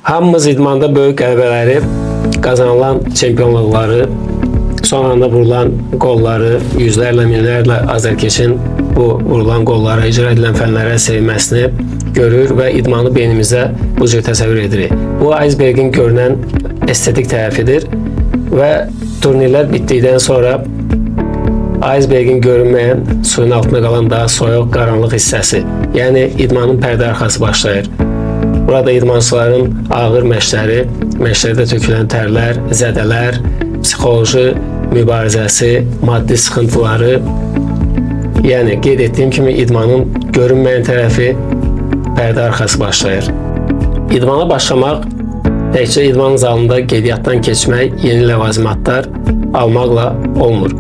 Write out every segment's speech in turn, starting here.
Hamımız idmanda böyük qələbələri, qazanılan çempionluqları, son anda vurulan qolları, yüzlərlə, minlərlə azərkeşin bu vurulan qollara, icra edilən fənlərə sevinməsini görür və idmanı beynimizdə bu cür təsəvvür edirik. Bu aysberqin görünən estetik tərəfidir və turnirlər bitdikdən sonra aysberqin görünməyən suyun altında qalan daha soyuq, qaranlıq hissəsi, yəni idmanın pərdə arxası başlayır. Burada idmançıların ağır məşqləri, məşqlərdə tökülən tərlər, zədələr, psixoloji mübarizəsi, maddi sıxıntıları, yəni qeyd etdiyim kimi idmanın görünməyən tərəfi pərdə arxası başlayır. İdmana başlamaq təkcə idman zalında qeydiyyatdan keçmək, yeni ləvazimatlar almaqla olmur.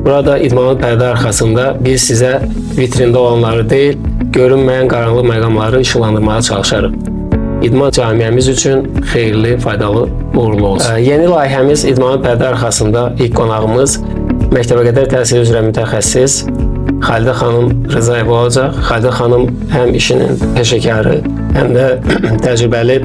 Burada idmanın pərdə arxasında biz sizə vitrində olanları deyil, görünməyən qaranlıq məqamları işıqlandırmağa çalışarıq. İdman camiəmiz üçün xeyirli, faydalı, uğurlu olsun. Yeni layihəmiz İdmanın pərdə arxasında ilk qonağımız məktəbəqədər təhsil üzrə mütəxəssis Xalidə xanım Rızayeva olacaq. Xalidə xanım həm işinin peşəkarı, həm də təcrübəli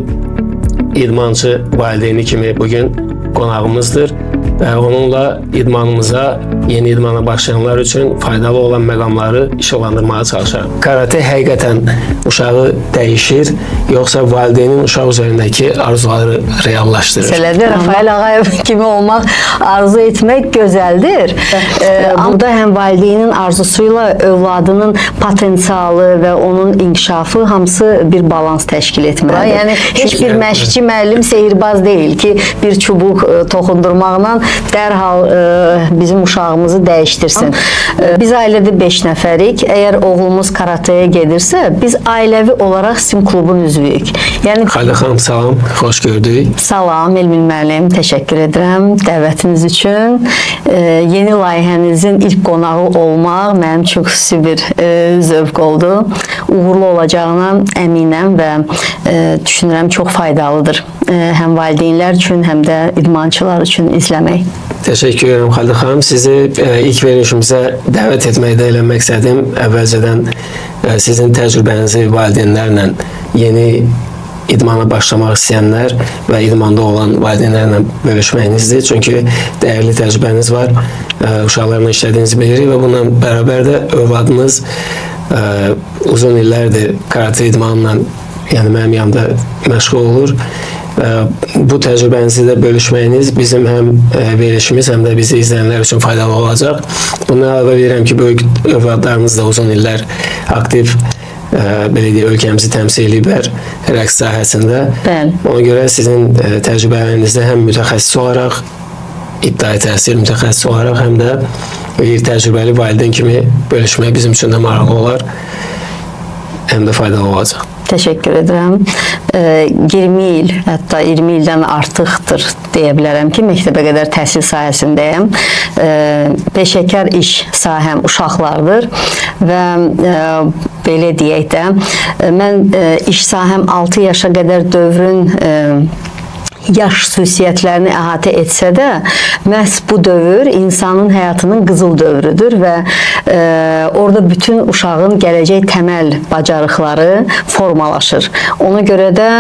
idmançı valideyni kimi bugün qonağımızdır və onunla idmanımıza, yeni idmana başlayanlar üçün faydalı olan məqamları işıqlandırmağa çalışarıq. Karate həqiqətən uşağı dəyişir, yoxsa valideynin uşaq üzərindəki arzuları reallaşdırır? Məsələdə Rafael Ağayev kimi olmaq arzu etmək gözəldir. Burada həm valideynin arzusuyla övladının potensialı və onun inkişafı hamısı bir balans təşkil etməlidir. Yəni heç bir məşqçi, müəllim sehirbaz deyil ki, bir çubuq toxundurmaqla dərhal bizim uşağımızı dəyişdirsin. Biz ailədə 5 nəfərik. Əgər oğlumuz karatəyə gedirsə, biz ailəvi olaraq sizin klubun üzvüyük. Yəni Xalidə xanım salam, xoş gördük. Salam Elmin müəllim, təşəkkür edirəm dəvətiniz üçün. Yeni layihənizin ilk qonağı olmaq mənim üçün xüsusi bir zövq oldu. Uğurlu olacağına əminəm və düşünürəm çox faydalıdır. Həm valideynlər üçün, həm də idmançılar üçün izləmək. Təşəkkür edirəm Xalidə xanım. Sizi ilk verilişimizə dəvət etməkdə elə məqsədim əvvəlcədən sizin təcrübənizi valideynlərlə, yeni idmana başlamaq istəyənlər və idmanda olan valideynlərlə bölüşməyinizdir. Çünki dəyərli təcrübəniz var, uşaqlarla işlədiyinizi bilirik və bununla bərabər də övladınız uzun illərdir karate idmanla, yəni mənim yanımda məşğul olur. Bu təcrübənizi də bölüşməyiniz bizim həm verilişimiz, həm də bizi izləyənlər üçün faydalı olacaq. Bundan əlavə bilirəm ki, böyük övladlarımız da uzun illər aktiv belə deyək, ölkəmizi təmsil ediblər rəqs sahəsində. Bəli. Ona görə sizin təcrübələrinizdə həm mütəxəssis olaraq, ibtidai təhsil mütəxəssisi olaraq, həm də bir təcrübəli valideyn kimi bölüşmək bizim üçün də maraqlı olar, həm də faydalı olacaq. Təşəkkür edirəm. 20 il, hətta 20 ildən artıqdır deyə bilərəm ki, məktəbə qədər təhsil sahəsindəyəm. Peşəkar iş sahəm uşaqlardır və belə deyək də, mən iş sahəm 6 yaşa qədər dövrün yaş xüsusiyyətlərini əhatə etsə də, məhz bu dövr insanın həyatının qızıl dövrüdür və orada bütün uşağın gələcək təməl bacarıqları formalaşır. Ona görə də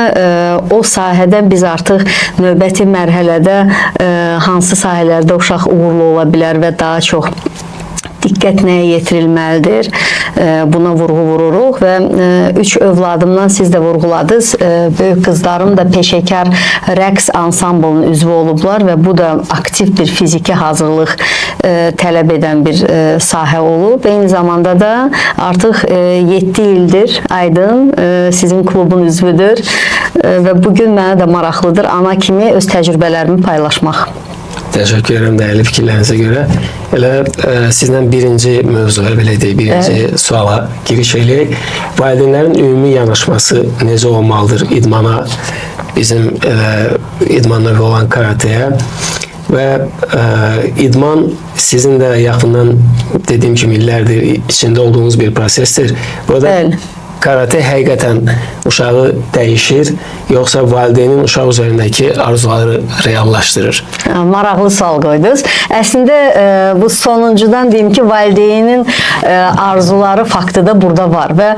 o sahədə biz artıq növbəti mərhələdə hansı sahələrdə uşaq uğurlu ola bilər və daha çox diqqət nəyə yetirilməlidir, buna vurğu vururuq və 3 övladımdan siz də vurğuladınız, böyük qızlarım da peşəkar rəqs ansamblının üzvü olublar və bu da aktiv bir fiziki hazırlıq tələb edən bir sahə olub. Eyni zamanda da artıq 7 ildir Aydın sizin klubun üzvüdür və bugün mənə də maraqlıdır ana kimi öz təcrübələrimi paylaşmaq. Təşəkkür edirəm dəyərli fikirlərinizə görə. Elə sizlə birinci mövzuya, belə deyək, birinci suala giriş eləyək. Valideynlərin ümumi yanaşması necə olmalıdır idmana, bizim idman növü olan karatəyə və idman sizin də yaxından dediyim kimi illərdir içində olduğunuz bir prosesdir. Burada Bəli. Karate həqiqətən uşağı dəyişir, yoxsa valideynin uşaq üzərindəki arzuları reallaşdırır? Maraqlı sual qoydunuz. Əslində bu sonuncudan deyim ki, valideynin arzuları faktı da burada var və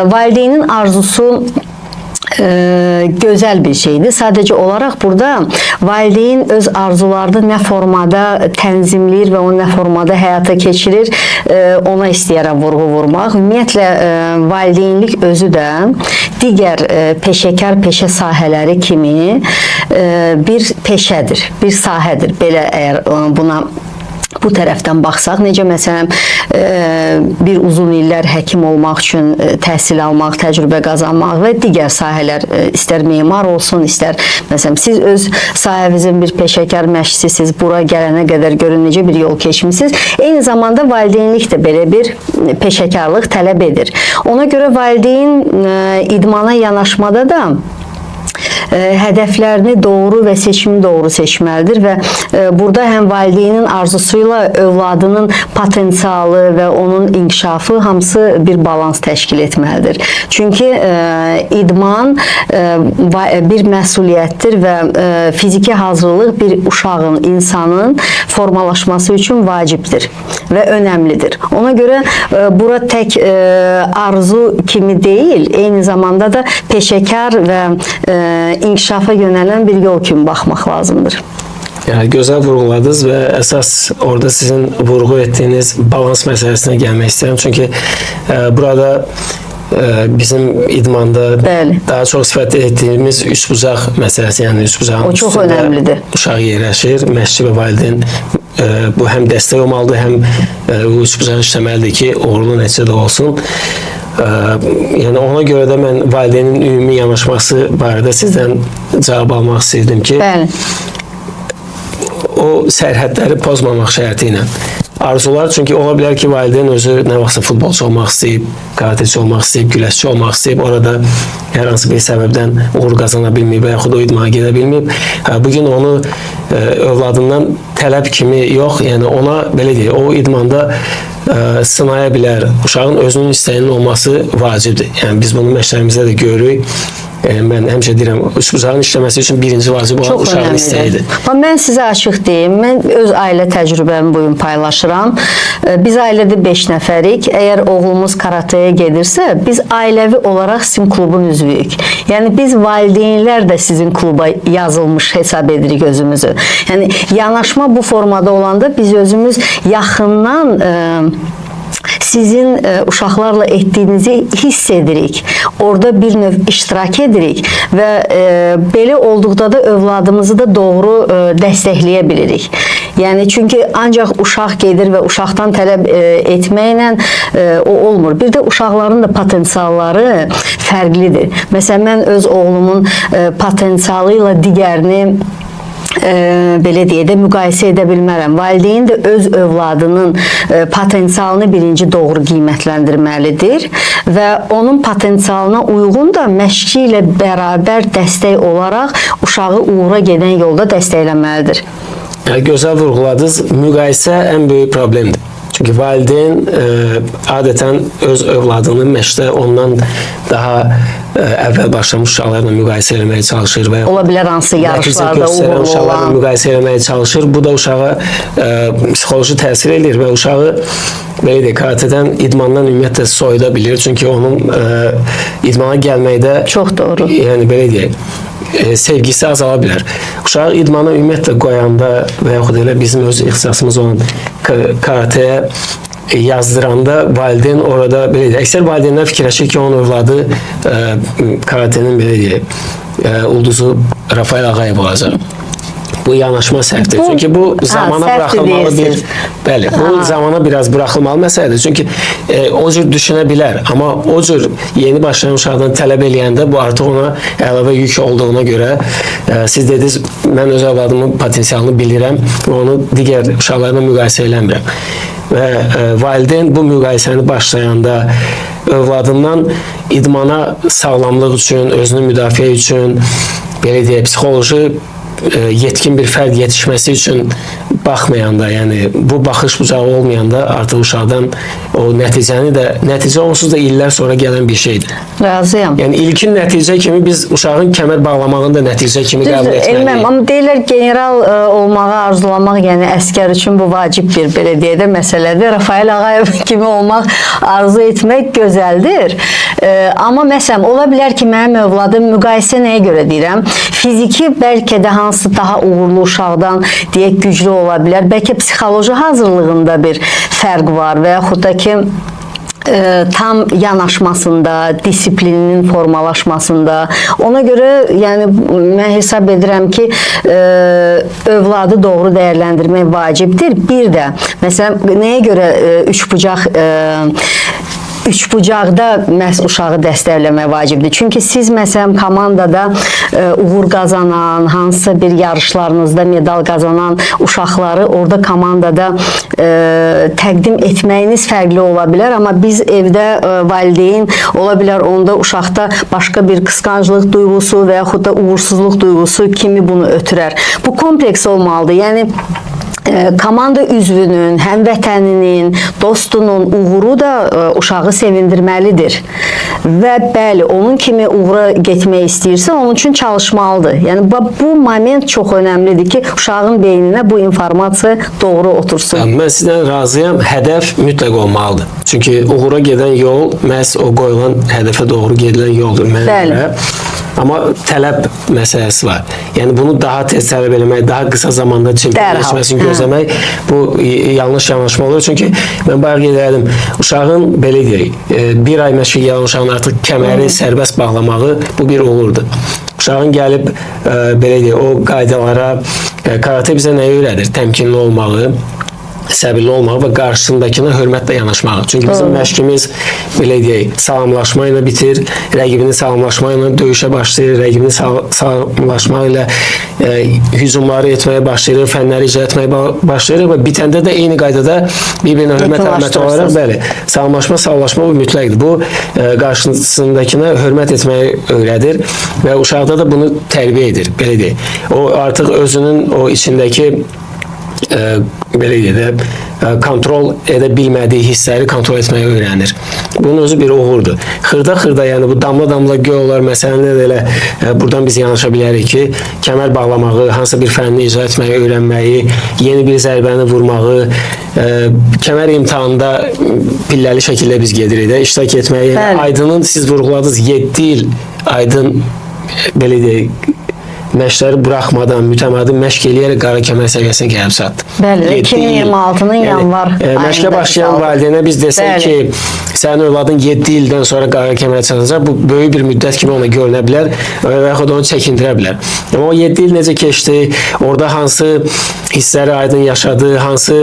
valideynin arzusu gözəl bir şeydir. Sadəcə olaraq burada valideyn öz arzularını nə formada tənzimləyir və onu nə formada həyata keçirir, ona istəyirəm vurğu vurmaq. Ümumiyyətlə valideynlik özü də digər peşəkar peşə sahələri kimi bir peşədir, bir sahədir. Belə əgər buna bu tərəfdən baxsaq, necə məsələn bir uzun illər həkim olmaq üçün təhsil almaq, təcrübə qazanmaq və digər sahələr, istər memar olsun, istər məsələn siz öz sahənizin bir peşəkar məşqçisiniz, bura gələnə qədər görün necə bir yol keçmisiniz. Eyni zamanda valideynlik də belə bir peşəkarlıq tələb edir. Ona görə valideyn idmana yanaşmada da hədəflərini doğru və seçimi doğru seçməlidir və burada həm valideynin arzusu ilə övladının potensialı və onun inkişafı hamısı bir balans təşkil etməlidir. Çünki idman bir məsuliyyətdir və fiziki hazırlıq bir uşağın, insanın formalaşması üçün vacibdir və önəmlidir. Ona görə bura tək arzu kimi deyil, eyni zamanda da peşəkar və inkişafa yönələn bir yol kimi baxmaq lazımdır. Yəni gözəl vurğuladınız və əsas orada sizin vurğu etdiyiniz balans məsələsinə gəlmək istəyirəm. Çünki burada bizim idmanda Bəli. daha çox sifət etdiyimiz üçbucaq məsələsi, yəni üçbucağın O çox üstündə önəmlidir. Uşaq yerləşir, məşqçi və valideyn bu həm dəstək olmalıdır, həm bu üçbucaq işləməlidir ki, uğurlu nəticədə olsun. Yəni ona görə də mən valideynin ümumi yanaşması barədə sizdən cavab almaq istəyirdim ki, Bəli. o sərhədləri pozmamaq şərti ilə. Arzular, çünki ola bilər ki, valideyn özü nə vaxtsa futbolçu olmaq istəyib, karateçi olmaq istəyib, güləşçi olmaq istəyib, orada hər hansı bir səbəbdən uğur qazana bilməyib və yaxud o idmana gedə bilməyib. Bugün onu övladından tələb kimi yox, yəni ona belə deyək, o idmanda sınaya bilər. Uşağın özünün istəyinin olması vacibdir. Yəni biz bunu məşqlərimizdə də görürük. Mən həmişə deyirəm, üçbucağın işləməsi üçün birinci vacib olan Çox uşağın önəmlidir. istəyidir. Bax, mən sizə açıq deyim, mən öz ailə təcrübəmi bu gün paylaşıram. Biz ailədə 5 nəfərik. Əgər oğlumuz karatəyə gedirsə, biz ailəvi olaraq sizin klubun üzvüyük. Yəni biz valideynlər də sizin kluba yazılmış hesab edirik özümüzü. Yəni yanaşma bu formada olanda biz özümüz yaxından sizin uşaqlarla etdiyinizi hiss edirik. Orada bir növ iştirak edirik və belə olduqda da övladımızı da doğru dəstəkləyə bilirik. Yəni çünki ancaq uşaq gedir və uşaqdan tələb etməklə o olmur. Bir də uşaqların da potensialları fərqlidir. Məsələn, mən öz oğlumun potensialı ilə digərini belə deyək də müqayisə edə bilmərəm. Valideyn də öz övladının potensialını birinci doğru qiymətləndirməlidir və onun potensialına uyğun da məşqçi ilə bərabər dəstək olaraq uşağı uğura gedən yolda dəstəkləməlidir. Yəni, gözəl vurğuladınız. Müqayisə ən böyük problemdir. Çünki valideyn adətən öz övladını məşqdə ondan daha əvvəl başlamış uşaqlarla müqayisə eləməyə çalışır və Ola bilər hansı nəticə yarışlarda göstərən uğurlu uşaqlarla olan. müqayisə eləməyə çalışır. Bu da uşağa psixoloji təsir eləyir və uşağı belə deyək, karatədən, idmandan ümumiyyətlə soyuda bilir. Çünki onun idmana gəlməkdə Çox doğru. Yəni belə deyək, sevgisi azala bilər. Uşağı idmana ümumiyyətlə qoyanda və yaxud elə bizim öz ixtisasımız olan karatəyə yazdıranda valideyn orada belə deyək, əksər valideynlər fikirləşir ki, onun övladı karatənin belə deyək, ulduzu Rafael Ağayev olacaq. Bu yanaşma səhvdir. Çünki bu zamana səhvdir buraxılmalı bir deyirsiniz. Bəli, bu zamana biraz buraxılmalı məsələdir. Çünki o cür düşünə bilər, amma o cür yeni başlayan uşaqdan tələb eləyəndə bu artıq ona əlavə yük olduğuna görə siz dediniz, mən öz övladımın potensialını bilirəm və onu digər uşaqlarla müqayisə eləmirəm. Və valideyn bu müqayisəni başlayanda övladından idmana sağlamlıq üçün, özünü müdafiə üçün, belə deyək, psixoloji yetkin bir fərd yetişməsi üçün baxmayanda, yəni bu baxış bucağı olmayanda artıq uşaqdan o nəticəni də, nəticə onsuz da illər sonra gələn bir şeydir. Razıyam. Yəni ilkin nəticə kimi biz uşağın kəmər bağlamağını da nəticə kimi qəbul Düzdür, elməm, etməliyik. amma deyirlər general olmağı arzulamaq, yəni əskər üçün bu vacib bir belə deyək də məsələdir. Rafael Ağayev kimi olmaq arzu etmək gözəldir. Amma məsələn ola bilər ki, mənim övladım müqayisə nəyə görə deyirəm? Fiziki bəlkə də hansı daha uğurlu uşaqdan deyək güclü ola bilər. Bəlkə psixoloji hazırlığında bir fərq var və yaxud da ki tam yanaşmasında, disiplininin formalaşmasında. Ona görə yəni mən hesab edirəm ki, övladı doğru dəyərləndirmək vacibdir. Bir də məsələn nəyə görə üçbucaqda məhz uşağı dəstəkləmək vacibdir. Çünki siz məsələn komandada uğur qazanan, hansısa bir yarışlarınızda medal qazanan uşaqları orada komandada təqdim etməyiniz fərqli ola bilər, amma biz evdə valideyn ola bilər onda uşaqda başqa bir qısqanclıq duyğusu və yaxud da uğursuzluq duyğusu kimi bunu ötürər. Bu kompleks olmalıdır. Yəni komanda üzvünün, həmvətəninin, dostunun uğuru da uşağı sevindirməlidir. Və bəli, onun kimi uğura getmək istəyirsə, onun üçün çalışmalıdır. Yəni bu moment çox önəmlidir ki, uşağın beyninə bu informasiya doğru otursun. Mən sizdən razıyam. Hədəf mütləq olmalıdır. Çünki uğura gedən yol məhz o qoyulan hədəfə doğru gedilən yoldur mənə Bəli. görə. Amma tələb məsələsi var. Yəni bunu daha tez tələb eləmək, daha qısa zamanda çempion Dərhal. keçməsini Hə. gözləmək bu yanlış yanaşma olur. Çünki mən bayaq qeyd elədim, uşağın belə deyək, bir ay məşqə gələn uşağın artıq kəməri sərbəst bağlamağı bu bir uğurdur. Uşağın gəlib belə deyək, o qaydalara, karate bizə nəyi öyrədir? Təmkinli olmağı, səbirli olmağı və qarşısındakına hörmətlə yanaşmağı. Çünki bizim məşqimiz belə deyək, salamlaşma ilə bitir, rəqibini salamlaşma ilə döyüşə başlayır, rəqibini salamlaşma ilə hücumları etməyə başlayır, fənləri icra etməyə başlayır və bitəndə də eyni qaydada bir-birinə hörmət əlaməti olaraq bəli, salamlaşma, sağollaşma bu mütləqdir. Bu qarşısındakına hörmət etməyi öyrədir və uşaqda da bunu tərbiyə edir, belə deyək. O artıq özünün o içindəki belə deyək də, kontrol edə bilmədiyi hissləri kontrol etməyi öyrənir. Bunun özü bir uğurdur. Xırda-xırda, yəni bu damla-damla göy olar məsələni də elə buradan biz yanaşa bilərik ki, kəmər bağlamağı, hansısa bir fənni icra etməyi öyrənməyi, yeni bir zərbəni vurmağı, kəmər imtahanında pilləli şəkildə biz gedirik də, iştirak etməyi. Yəni, Bəli. Aydının siz vurğuladınız 7 il Aydın belə deyək, məşqləri buraxmadan, mütəmadi məşq eləyərək qara kəmər səviyyəsinə gəlib çatdı. Bəli, 7 il. 2026-nın yanvar Məşqə ayında başlayan qaldı. valideynə biz desək Bəli. ki, sənin övladın 7 ildən sonra qara kəmərə çatacaq, bu böyük bir müddət kimi ona görünə bilər və yaxud onu çəkindirə bilər. Amma o 7 il necə keçdi, orada hansı hissləri Aydın yaşadı, hansı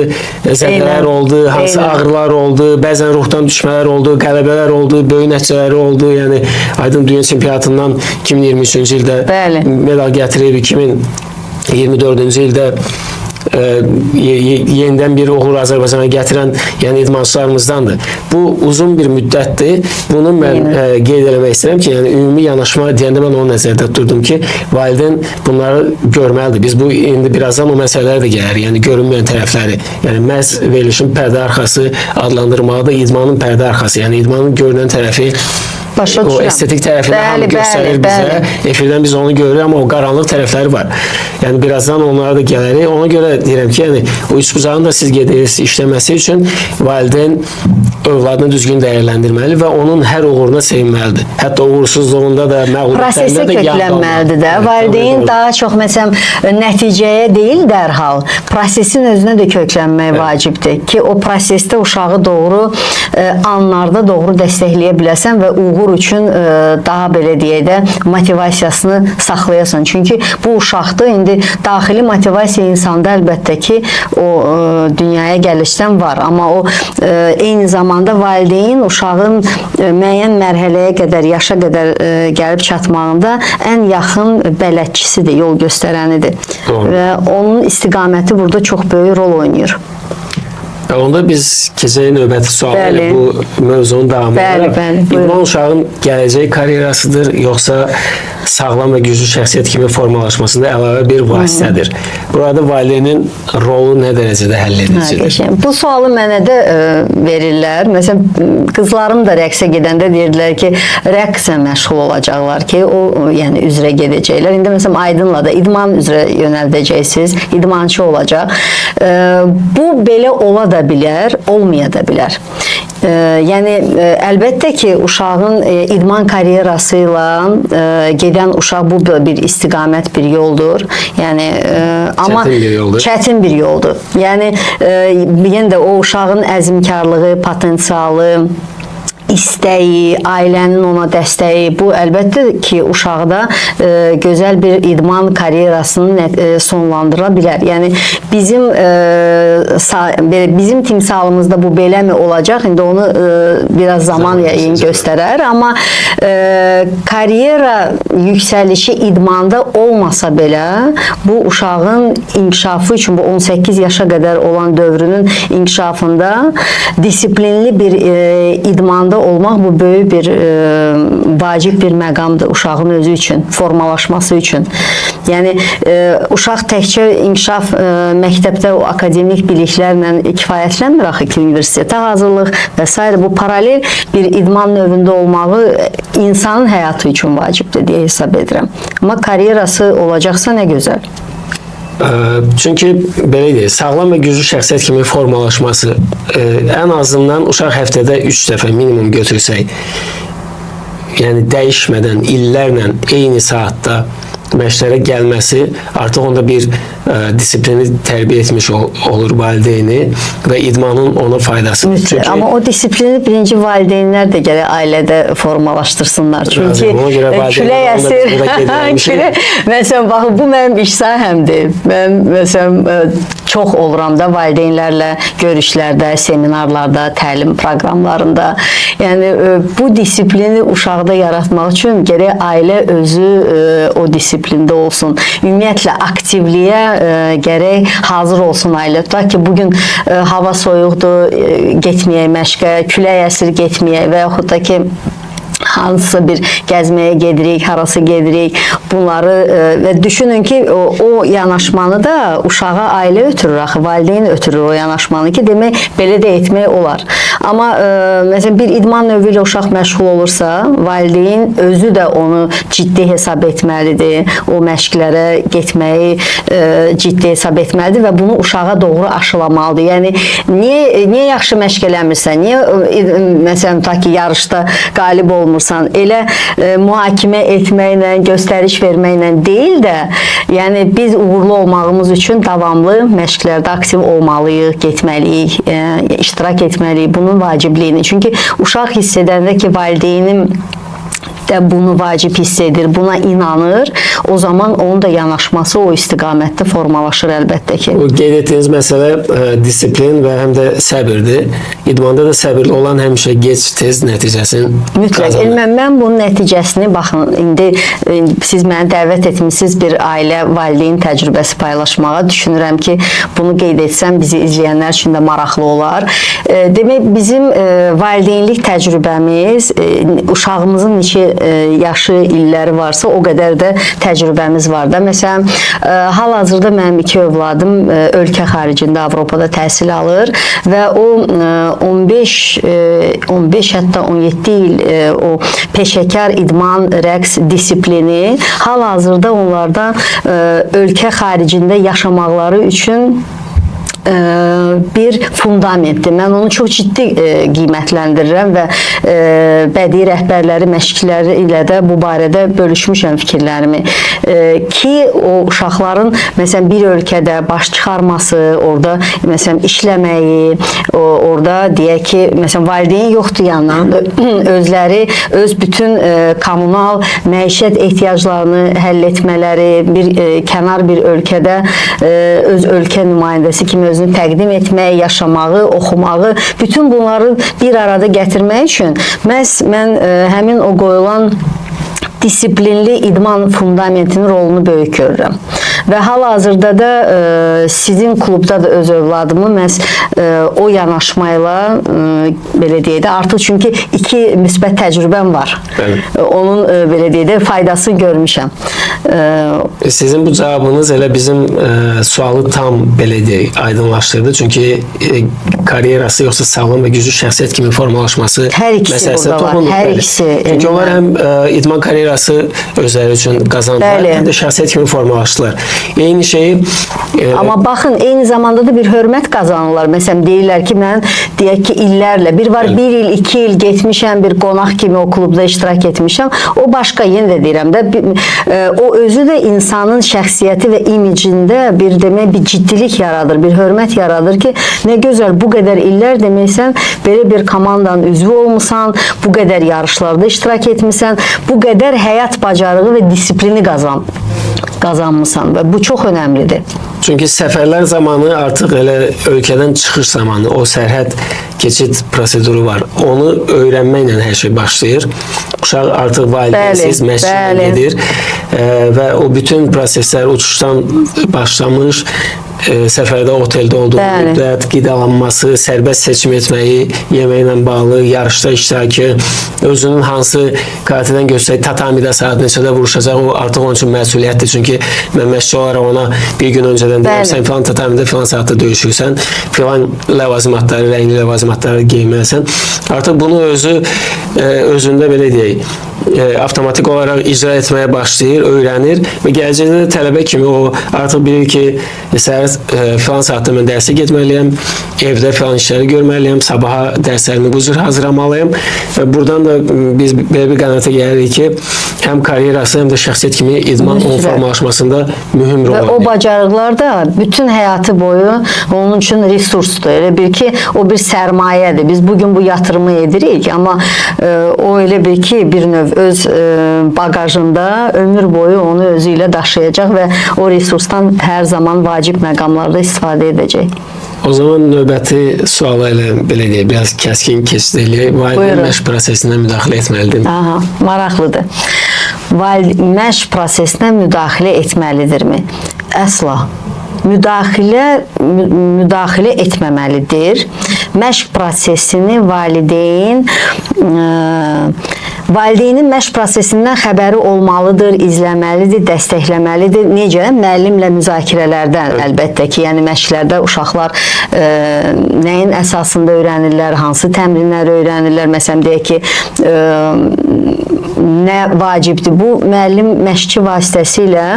zədələr oldu, hansı ağrılar oldu, bəzən ruhdan düşmələr oldu, qələbələr oldu, böyük nəticələri oldu. Yəni Aydın dünya çempionatından 2023-cü ildə Bəli. medal gətirib, 2024-cü ildə yenidən bir uğur Azərbaycana gətirən, yəni idmançılarımızdandır. Bu uzun bir müddətdir. Bunu mən qeyd eləmək istəyirəm ki, yəni ümumi yanaşma deyəndə mən onu nəzərdə tutdum ki, valideyn bunları görməlidir. Biz bu indi birazdan o məsələlər də gəlir. Yəni görünməyən tərəfləri. Yəni məhz verilişin pərdə arxası adlandırmağı da idmanın pərdə arxası. Yəni idmanın görünən tərəfi Başa o düşürəm. estetik tərəfini hamı Bəli, göstərir bəli, bizə. bəli. Efirdən biz onu görürük, amma o qaranlıq tərəfləri var. Yəni birazdan onlara da gələrik. Ona görə deyirəm ki, yəni o üçbucağın da siz qeyd edirsiniz işləməsi üçün valideyn övladını düzgün dəyərləndirməli və onun hər uğuruna sevinməlidir. Hətta uğursuzluğunda da, Prosesə məğlubiyyətlərində də yanında köklənməlidir də. olmalıdır. Valideyn Evet, daha çox məsələn nəticəyə deyil dərhal, prosesin özünə də köklənmək vacibdir ki, o prosesdə uşağı doğru anlarda doğru dəstəkləyə biləsən və uğur üçün daha belə deyək də motivasiyasını saxlayasan. Çünki bu uşaqda indi daxili motivasiya insanda əlbəttə ki, o dünyaya gəlişdən var, amma o eyni zamanda valideyn uşağın müəyyən mərhələyə qədər, yaşa qədər gəlib çatmağında ən yaxın bələdçisidir, yol göstərənidir. Doğru. Və onun istiqaməti burada çox böyük rol oynayır. Onda biz keçək növbəti suala ilə bu mövzunun davamı Bəli, olaraq. Bəli, buyurun. İdman uşağın gələcək karyerasıdır, yoxsa sağlam və güclü şəxsiyyət kimi formalaşmasında əlavə bir vasitədir? Burada valideynin rolu nə dərəcədə həll edicidir? Qəşəng. Bu sualı mənə də verirlər. Məsələn, qızlarım da rəqsə gedəndə deyirdilər ki, rəqslə məşğul olacaqlar ki, o yəni üzrə gedəcəklər. İndi məsələn Aydınla da idman üzrə yönəldəcəksiniz, idmançı olacaq. Bu belə ola da bilər, olmaya da bilər. Yəni əlbəttə ki, uşağın idman karyerası ilə gedən uşaq bu bir istiqamət, bir yoldur. Yəni amma çətin bir yoldur. Çətin bir yoldur. Yəni yenə də o uşağın əzmkarlığı, potensialı, istəyi, ailənin ona dəstəyi, bu əlbəttə ki, uşaqda gözəl bir idman karyerasını sonlandıra bilər. Yəni bizim belə bizim timsalımızda bu beləmi olacaq? İndi onu biraz zaman yayın göstərər, amma karyera yüksəlişi idmanda olmasa belə bu uşağın inkişafı üçün bu 18 yaşa qədər olan dövrünün inkişafında disiplinli bir idmanda olmaq bu böyük bir vacib bir məqamdır uşağın özü üçün, formalaşması üçün. Yəni uşaq təkcə inkişaf məktəbdə o akademik biliklərlə kifayətlənmir axı ki, universitetə hazırlıq və s. bu paralel bir idman növündə olmağı insanın həyatı üçün vacibdir deyə hesab edirəm. Amma karyerası olacaqsa nə gözəl. Çünki belə deyək, sağlam və güclü şəxsiyyət kimi formalaşması ən azından uşaq həftədə 3 dəfə minimum götürsək, yəni dəyişmədən illərlə eyni saatda məşqlərə gəlməsi artıq onda bir disiplini tərbiyə etmiş olur valideyni və idmanın ona faydasıdır. Mütləq. Çünki Amma o disiplini birinci valideynlər də gərək ailədə formalaşdırsınlar. Çünki Razıyam. Ona görə külək valideynlər onu da əsir. biz burada qeyd eləmişik. Külək, məsələn, bax bu mənim iş sahəmdir. Mən məsələn çox oluram da valideynlərlə görüşlərdə, seminarlarda, təlim proqramlarında. Yəni bu disiplini uşaqda yaratmaq üçün gərək ailə özü o disiplində olsun. Ümumiyyətlə aktivliyə gərək hazır olsun ailə. Tutaq ki, bugün hava soyuqdur, getməyək məşqə, külək əsir getməyək və yaxud da ki hansısa bir gəzməyə gedirik, harasa gedirik. Bunları və düşünün ki, o yanaşmanı da uşağa ailə ötürür axı, valideyn ötürür o yanaşmanı ki, demək belə də etmək olar. Amma məsələn bir idman növü ilə uşaq məşğul olursa, valideyn özü də onu ciddi hesab etməlidir. O məşqlərə getməyi ciddi hesab etməlidir və bunu uşağa doğru aşılamalıdır. Yəni niyə yaxşı məşq eləmirsən? Niyə məsələn tutaq ki, yarışda qalib olmursan? Elə mühakimə etməklə, göstəriş verməklə deyil də, yəni biz uğurlu olmağımız üçün davamlı məşqlərdə aktiv olmalıyıq, getməliyik, iştirak etməliyik bunun vacibliyini. Çünki uşaq hiss edəndə ki, valideynim də bunu vacib hiss edir, buna inanır, o zaman onun da yanaşması o istiqamətdə formalaşır əlbəttə ki. O qeyd etdiyiniz məsələ disiplin və həm də səbirdir. İdmanda da səbirli olan həmişə gec-tez nəticəsini Mütləq. qazanır. Elmən, mən bunun nəticəsini baxın, indi siz məni dəvət etmisiniz bir ailə valideyn təcrübəsi paylaşmağa. Düşünürəm ki, bunu qeyd etsəm bizi izləyənlər üçün də maraqlı olar. Demək bizim valideynlik təcrübəmiz uşağımızın neçə yaşı, illəri varsa o qədər də təcrübəmiz var da. Məsələn, hal-hazırda mənim iki övladım ölkə xaricində Avropada təhsil alır və o 15 hətta 17 il o peşəkar idman, rəqs disiplini hal-hazırda onlarda ölkə xaricində yaşamaqları üçün bir fundamentdir. Mən onu çox ciddi qiymətləndirirəm və bədii rəhbərləri, məşqçiləri ilə də bu barədə bölüşmüşəm fikirlərimi. Ki o uşaqların məsələn bir ölkədə baş çıxarması, orada məsələn işləməyi, orada deyək ki, məsələn valideyn yoxdur yanlarında, özləri öz bütün kommunal məişət ehtiyaclarını həll etmələri, bir kənar bir ölkədə öz ölkə nümayəndəsi kimi özünü təqdim etməyi, yaşamağı, oxumağı, bütün bunları bir arada gətirmək üçün məhz mən həmin o qoyulan disiplinli idman fundamentinin rolunu böyük görürəm. Və hal-hazırda da sizin klubda da öz övladımı məhz o yanaşmayla belə deyək də artıq çünki iki müsbət təcrübəm var. Bəli. Onun belə deyək də faydasını görmüşəm. Sizin bu cavabınız elə bizim sualı tam belə deyək, aydınlaşdırdı. Çünki karyerası yoxsa sağlam və güclü şəxsiyyət kimi formalaşması Hər ikisi məsələsinə burada var, toxunduq. hər Bəli. ikisi, Çünki onlar həm idman karyerası özləri üçün qazandılar, Bəli. həm də şəxsiyyət kimi formalaşdılar. Eyni şeyi Amma baxın, eyni zamanda da bir hörmət qazanırlar. Məsələn, deyirlər ki, mən deyək ki, illərlə, bir var bir il, 2 il getmişəm, bir qonaq kimi o klubda iştirak etmişəm. O başqa, yenə də deyirəm də, o özü də insanın şəxsiyyəti və imicində bir demək bir ciddilik yaradır, bir hörmət yaradır ki, nə gözəl bu qədər illər demək sən belə bir komandanın üzvü olmusan, bu qədər yarışlarda iştirak etmisən, bu qədər həyat bacarığı və disiplini qazanmısan və bu çox önəmlidir. Çünki səfərlər zamanı artıq elə ölkədən çıxış zamanı o sərhəd keçid proseduru var. Onu öyrənməklə hər şey başlayır. Uşaq artıq valideynsiz Bəli, məşqlə bəli. gedir və o bütün proseslər uçuşdan başlamış, səfərdə oteldə olduğu Bəli. müddət, qidalanması, sərbəst seçim etməyi, yeməklə bağlı, yarışda iştirakı, özünün hansı karatədən göstərək tatamidə saat neçədə vuruşacaq, o artıq onun üçün məsuliyyətdir. Çünki mən məşqçi olaraq ona bir gün öncədən deyirəm, Bəli. sən filan tatamidə filan saatda döyüşürsən, filan ləvazimatları, rəngli ləvazimatları geyməlisən. Artıq bunu özü özündə belə deyək, avtomatik olaraq icra etməyə başlayır, öyrənir və gələcəkdə də tələbə kimi o artıq bilir ki, səhər filan saatda mən dərsə getməliyəm, evdə filan işləri görməliyəm, sabaha dərslərimi bu cür hazırlamalıyam və buradan da biz belə bir qənaətə gəlirik ki, həm karyerası, həm də şəxsiyyət kimi idman onun Mütləq. formalaşmasında mühüm rol Və o oynayır. bacarıqlar da bütün həyatı boyu onun üçün resursdur. Elə bil ki, o bir sərmayədir. Biz bugün bu yatırımı edirik, amma o elə bil ki, bir növ öz baqajında ömür boyu onu özü ilə daşıyacaq və o resursdan hər zaman vacib məqamlarda istifadə edəcək. O zaman növbəti suala elə belə deyək, biraz kəskin keçid eləyək. Valideyn Buyurun. məşq prosesinə müdaxilə etməlidir. Aha, maraqlıdır. Məşq prosesinə müdaxilə etməlidirmi? Əsla. Müdaxilə etməməlidir. Məşq prosesini valideyn valideynin məşq prosesindən xəbəri olmalıdır, izləməlidir, dəstəkləməlidir. Necə? Müəllimlə müzakirələrdən əlbəttə ki, yəni məşqlərdə uşaqlar nəyin əsasında öyrənirlər, hansı təmrinləri öyrənirlər. Məsələn, deyək ki, nə vacibdir? Bu müəllim məşqçi vasitəsilə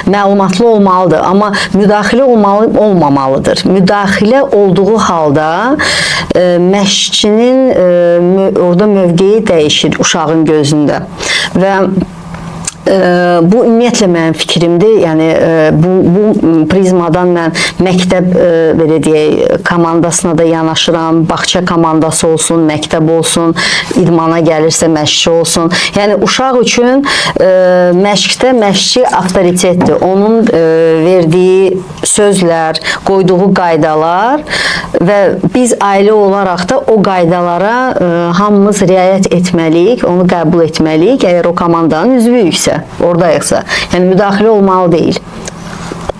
məlumatlı olmalıdır, amma müdaxilə olmamalıdır. Müdaxilə olduğu halda məşqçinin orada mövqeyi dəyişir uşağın gözündə və bu ümumiyyətlə mənim fikrimdir. Yəni bu prizmadan mən məktəb belə deyək komandasına da yanaşıram. Bağça komandası olsun, məktəb olsun, idmana gəlirsə məşqçi olsun. Yəni uşaq üçün məşqdə məşqçi avtoritetdir. Onun verdiyi sözlər, qoyduğu qaydalar və biz ailə olaraq da o qaydalara hamımız riayət etməliyik, onu qəbul etməliyik, əgər o komandanın üzvüyüksə, oradayıqsa. Yəni müdaxilə olmalı deyil.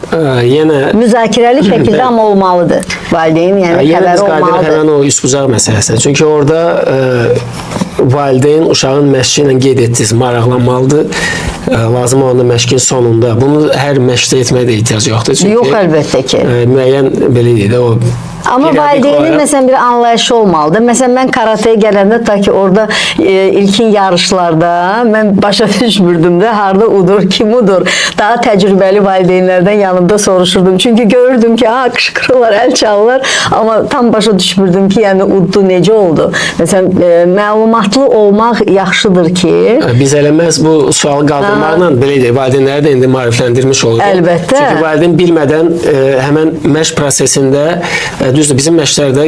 Yenə Müzakirəli şəkildə amma olmalıdır. Valideyn yəni Yenə biz xəbəri qayıdırıq olmalıdır. həmən o üstbucaq məsələsinə. Çünki orada valideyn uşağın məşqi ilə qeyd etdiniz, maraqlanmalıdır. Lazım olanda məşqin sonunda. Bunu hər məşqdə etməyə də ehtiyac yoxdur. Çünki Yox əlbəttə ki. Müəyyən belə deyək də o Amma periodik valideynin olaraq- məsələn bir anlayışı olmalıdır. Məsələn mən karatəyə gələndə ta ki orada ilkin yarışlarda mən başa düşmürdüm də harda udur, kim udur. Daha təcrübəli valideynlərdən yanımda soruşurdum. Çünki görürdüm ki, ha qışqırırlar, əl çalırlar, amma tam başa düşmürdüm ki, yəni uddu necə oldu. Məsələn, məlumatlı olmaq yaxşıdır ki, Biz elə məhz bu sualı qaldırmaqla belə deyək, valideynləri də indi maarifləndirmiş oluruq. Əlbəttə. Çünki valideyn bilmədən həmən məşq prosesində Düzdür, bizim məşqlərdə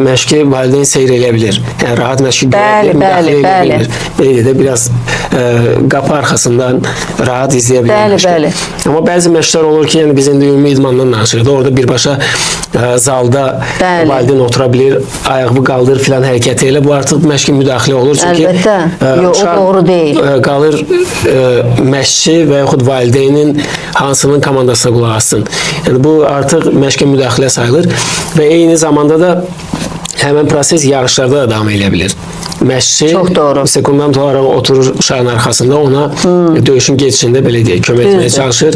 məşqi valideyn seyr eləyə bilir. Yəni rahat məşqi görə Bəli, bilir, müdaxilə bəli, eləyə bəli. bilir. Belə deyək də biraz qapı arxasından rahat izləyə bilir Bəli, məşqi. bəli. Amma bəzi məşqlər olur ki, yəni biz indi ümumi idmandan danışırıq da, orada birbaşa zalda Bəli. valideyn otura bilir, ayağını qaldır filan hərəkəti elə. Bu artıq məşqə müdaxilə olur. Çünki Əlbəttə. Yox, o uşaq, doğru deyil. Qalır məşqçi və yaxud valideynin hansının komandasına qulaq assın. Yəni bu artıq məşqə müdaxilə sayılır və eyni zamanda da həmin proses yarışlarda da davam edə bilir. Məşqçi Çox doğru. sekundant olaraq oturur uşağın arxasında, ona döyüşün gedişində belə deyək, kömək etməyə Düzdür. çalışır.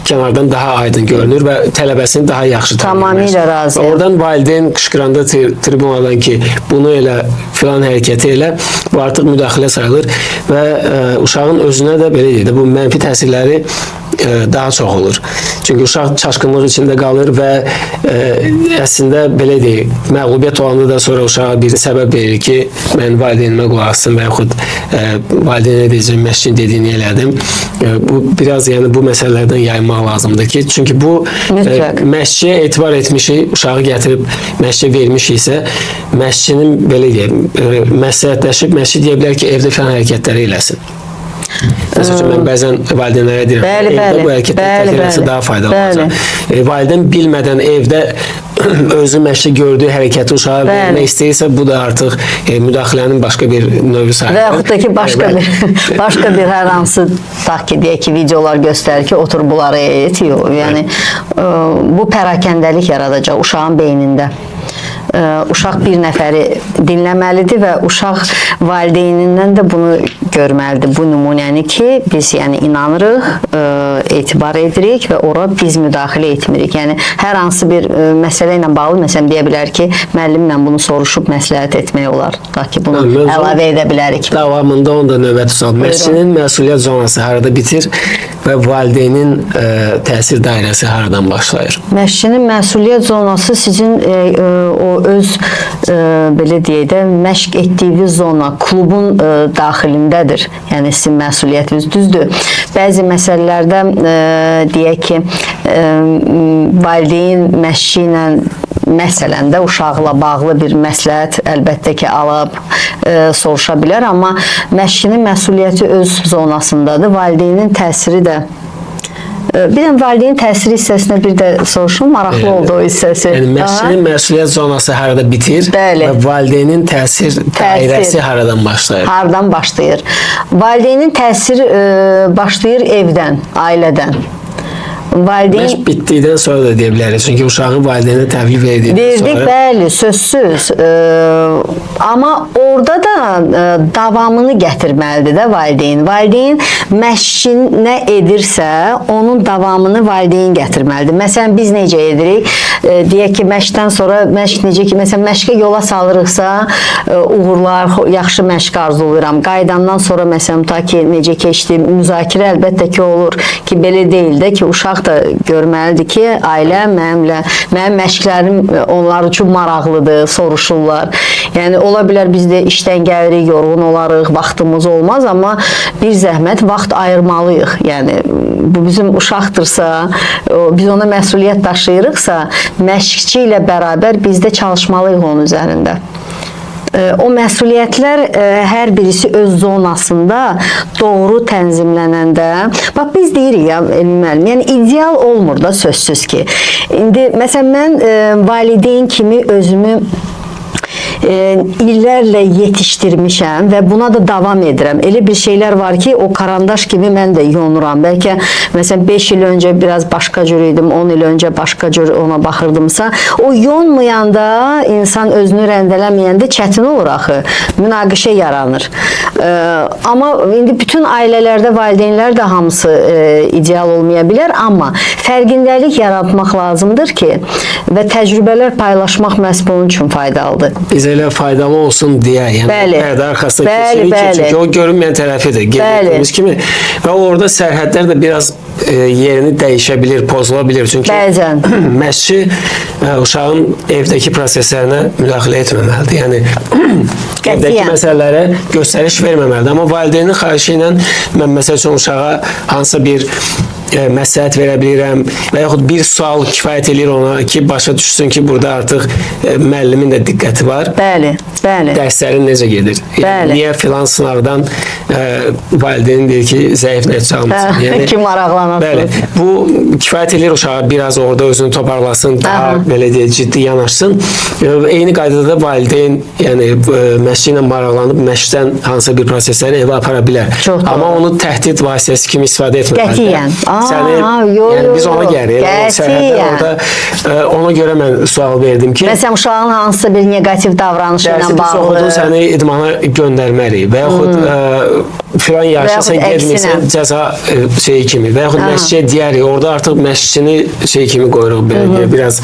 Kənardan daha aydın görünür və tələbəsini daha yaxşı tanıyır. Tamamilə məşqçi. razıyam. Və oradan valideyn qışqıranda tribunadan ki, bunu elə, filan hərəkəti elə, bu artıq müdaxilə sayılır və uşağın özünə də belə deyək də, bu mənfi təsirləri daha çox olur. Çünki uşaq çaşqınlıq içində qalır və əslində belə deyək, məğlubiyyət olanda da sonra uşağa bir səbəb verir ki, mən valideynimə qulaq asdım və yaxud valideynə deyəcəm, məşqçinin dediyini elədim. Bu biraz yəni bu məsələlərdən yayınmaq lazımdır ki, çünki bu Mütləq. məşqçiyə etibar etmişik, uşağı gətirib məşqçiyə vermişiksə, məşqçinin belə deyək, məsləhətləşib məşqçi deyə bilər ki, evdə filan hərəkətləri eləsin. Məsəl üçün mən bəzən valideynlərə deyirəm, Bəli, evdə bəli. bu hərəkətləri Bəli, təkrar eləsə bəli. daha faydalı Bəli. olacaq. Valideyn bilmədən evdə özü məşqçi gördüyü hərəkəti uşağa Bəli. vermək istəyirsə, bu da artıq müdaxilənin başqa bir növü sayılır. Və yaxud da ki, başqa Bəli. bir başqa bir hər hansı tutaq ki, deyək ki, videolar göstərir ki, otur bunları et. Yox, yəni bu pərakəndəlik yaradacaq uşağın beynində. Uşaq bir nəfəri dinləməlidir və uşaq valideynindən də bunu görməlidir, bu nümunəni ki, biz yəni inanırıq, etibar edirik və ora biz müdaxilə etmirik. Yəni hər hansı bir məsələ ilə bağlı, məsələn deyə bilər ki, müəllimlə bunu soruşub məsləhət etmək olar. Ta ki bunu Hə, mövzu- əlavə edə bilərik. Davamında onda növbəti sual. Məşqçinin məsuliyyət zonası harada bitir və valideynin təsir dairəsi haradan başlayır? Məşqçinin məsuliyyət zonası sizin o öz belə deyək də məşq etdiyiniz zona, klubun daxilindədir. Yəni sizin məsuliyyətiniz düzdür. Bəzi məsələlərdə deyək ki, valideyn məşqçi ilə məsələn də uşaqla bağlı bir məsləhət əlbəttə ki, alıb soruşa bilər, amma məşqçinin məsuliyyəti öz zonasındadır. Valideynin təsiri də bir də valideyn təsiri hissəsinə bir də soruşum, maraqlı oldu o hissəsi. Yəni məşqçinin məsuliyyət zonası harada bitir Bəli. və valideynin təsir dairəsi haradan başlayır? Hardan başlayır? Valideynin təsiri başlayır evdən, ailədən. Valideyn Məşq bitdikdən sonra da deyə bilərik. Çünki uşağı valideynə təhvil verdikdən verdik, sonra bəli, sözsüz. Amma orada da davamını gətirməlidir də valideyn. Valideyn məşqçi nə edirsə, onun davamını valideyn gətirməlidir. Məsələn, biz necə edirik? Deyək ki, məşqdən sonra məşq necə ki, məsələn, məşqə yola salırıqsa, uğurlar, yaxşı məşq arzulayıram. Qayıdandan sonra məsələn, ta ki necə keçdi, müzakirə əlbəttə ki olur ki, belə deyil də ki, uşaq da görməlidir ki, ailə mənimlə, mənim məşqlərim onlar üçün maraqlıdır, soruşurlar. Yəni ola bilər biz də işdən gəlirik, yorğun olarıq, vaxtımız olmaz, amma bir zəhmət vaxt ayırmalıyıq. Yəni bu bizim uşaqdırsa, biz ona məsuliyyət daşıyırıqsa, məşqçi ilə bərabər biz də çalışmalıyıq onun üzərində. O məsuliyyətlər hər birisi öz zonasında doğru tənzimlənəndə, bax biz deyirik ya Elmi müəllim, yəni ideal olmur da sözsüz ki. İndi məsələn mən valideyn kimi özümü illərlə yetişdirmişəm və buna da davam edirəm. Elə bir şeylər var ki, o karandaş kimi mən də yonuram. Bəlkə məsələn 5 il öncə biraz başqa cür idim, 10 il öncə başqa cür ona baxırdımsa, o yonmayanda, insan özünü rəndələməyəndə çətin olur axı. Münaqişə yaranır. Amma indi bütün ailələrdə valideynlər də hamısı ideal olmaya bilər, amma fərqindəlik yaratmaq lazımdır ki, və təcrübələr paylaşmaq məhz bunun üçün faydalıdır. Biz elə faydalı olsun deyə, yəni Bəli. pərdə arxasına Bəli, keçirik ki, bəli. çünki o görünməyən tərəfidir, qeyd Bəli. etdiyimiz kimi. Və orada sərhədlər də biraz yerini dəyişə bilir, pozula bilir. Çünki Bəzən. məşqçi uşağın evdəki proseslərinə müdaxilə etməməlidir. Yəni evdəki Qətiyyən. məsələlərə göstəriş verməməlidir. Amma valideynin xahişi ilə mən məsəl üçün uşağa hansısa bir məsləhət verə bilirəm və yaxud bir sual kifayət eləyir ona ki, başa düşsün ki, burada artıq müəllimin də diqqəti var. Bəli, bəli. Dərslərin necə gedir? Yəni, Bəli. niyə filan sınaqdan valideyn deyir ki, zəif nəticə almısan? Hə, ki maraqlanasınız. Bəli, bu kifayət eləyir uşağa biraz orada özünü toparlasın, daha Aha. belə deyək, ciddi yanaşsın. Eyni qaydada da valideyn, yəni məşqçi ilə maraqlanıb məşqdən hansısa bir prosesləri evə apara bilər. Çox doğru. Amma onu təhdid vasitəsi kimi istifadə etməməlidir. Qətiyyən. Səni, Yo, yəni yo, biz ona yo. gəlirik. Elə o sərhəddə Qətiyyən. orada ona görə mən sual verdim ki, Məsələn, uşağın hansısa bir neqativ davranışı ilə dərsi pis bağlı. oxudun, səni idmana göndərməliyik və yaxud filan yaşda Və yaxud sən getmirsən əksinə. cəza şeyi kimi və yaxud məşqçiyə deyərik, orada artıq məşqçini şey kimi qoyuruq, belə deyək, biraz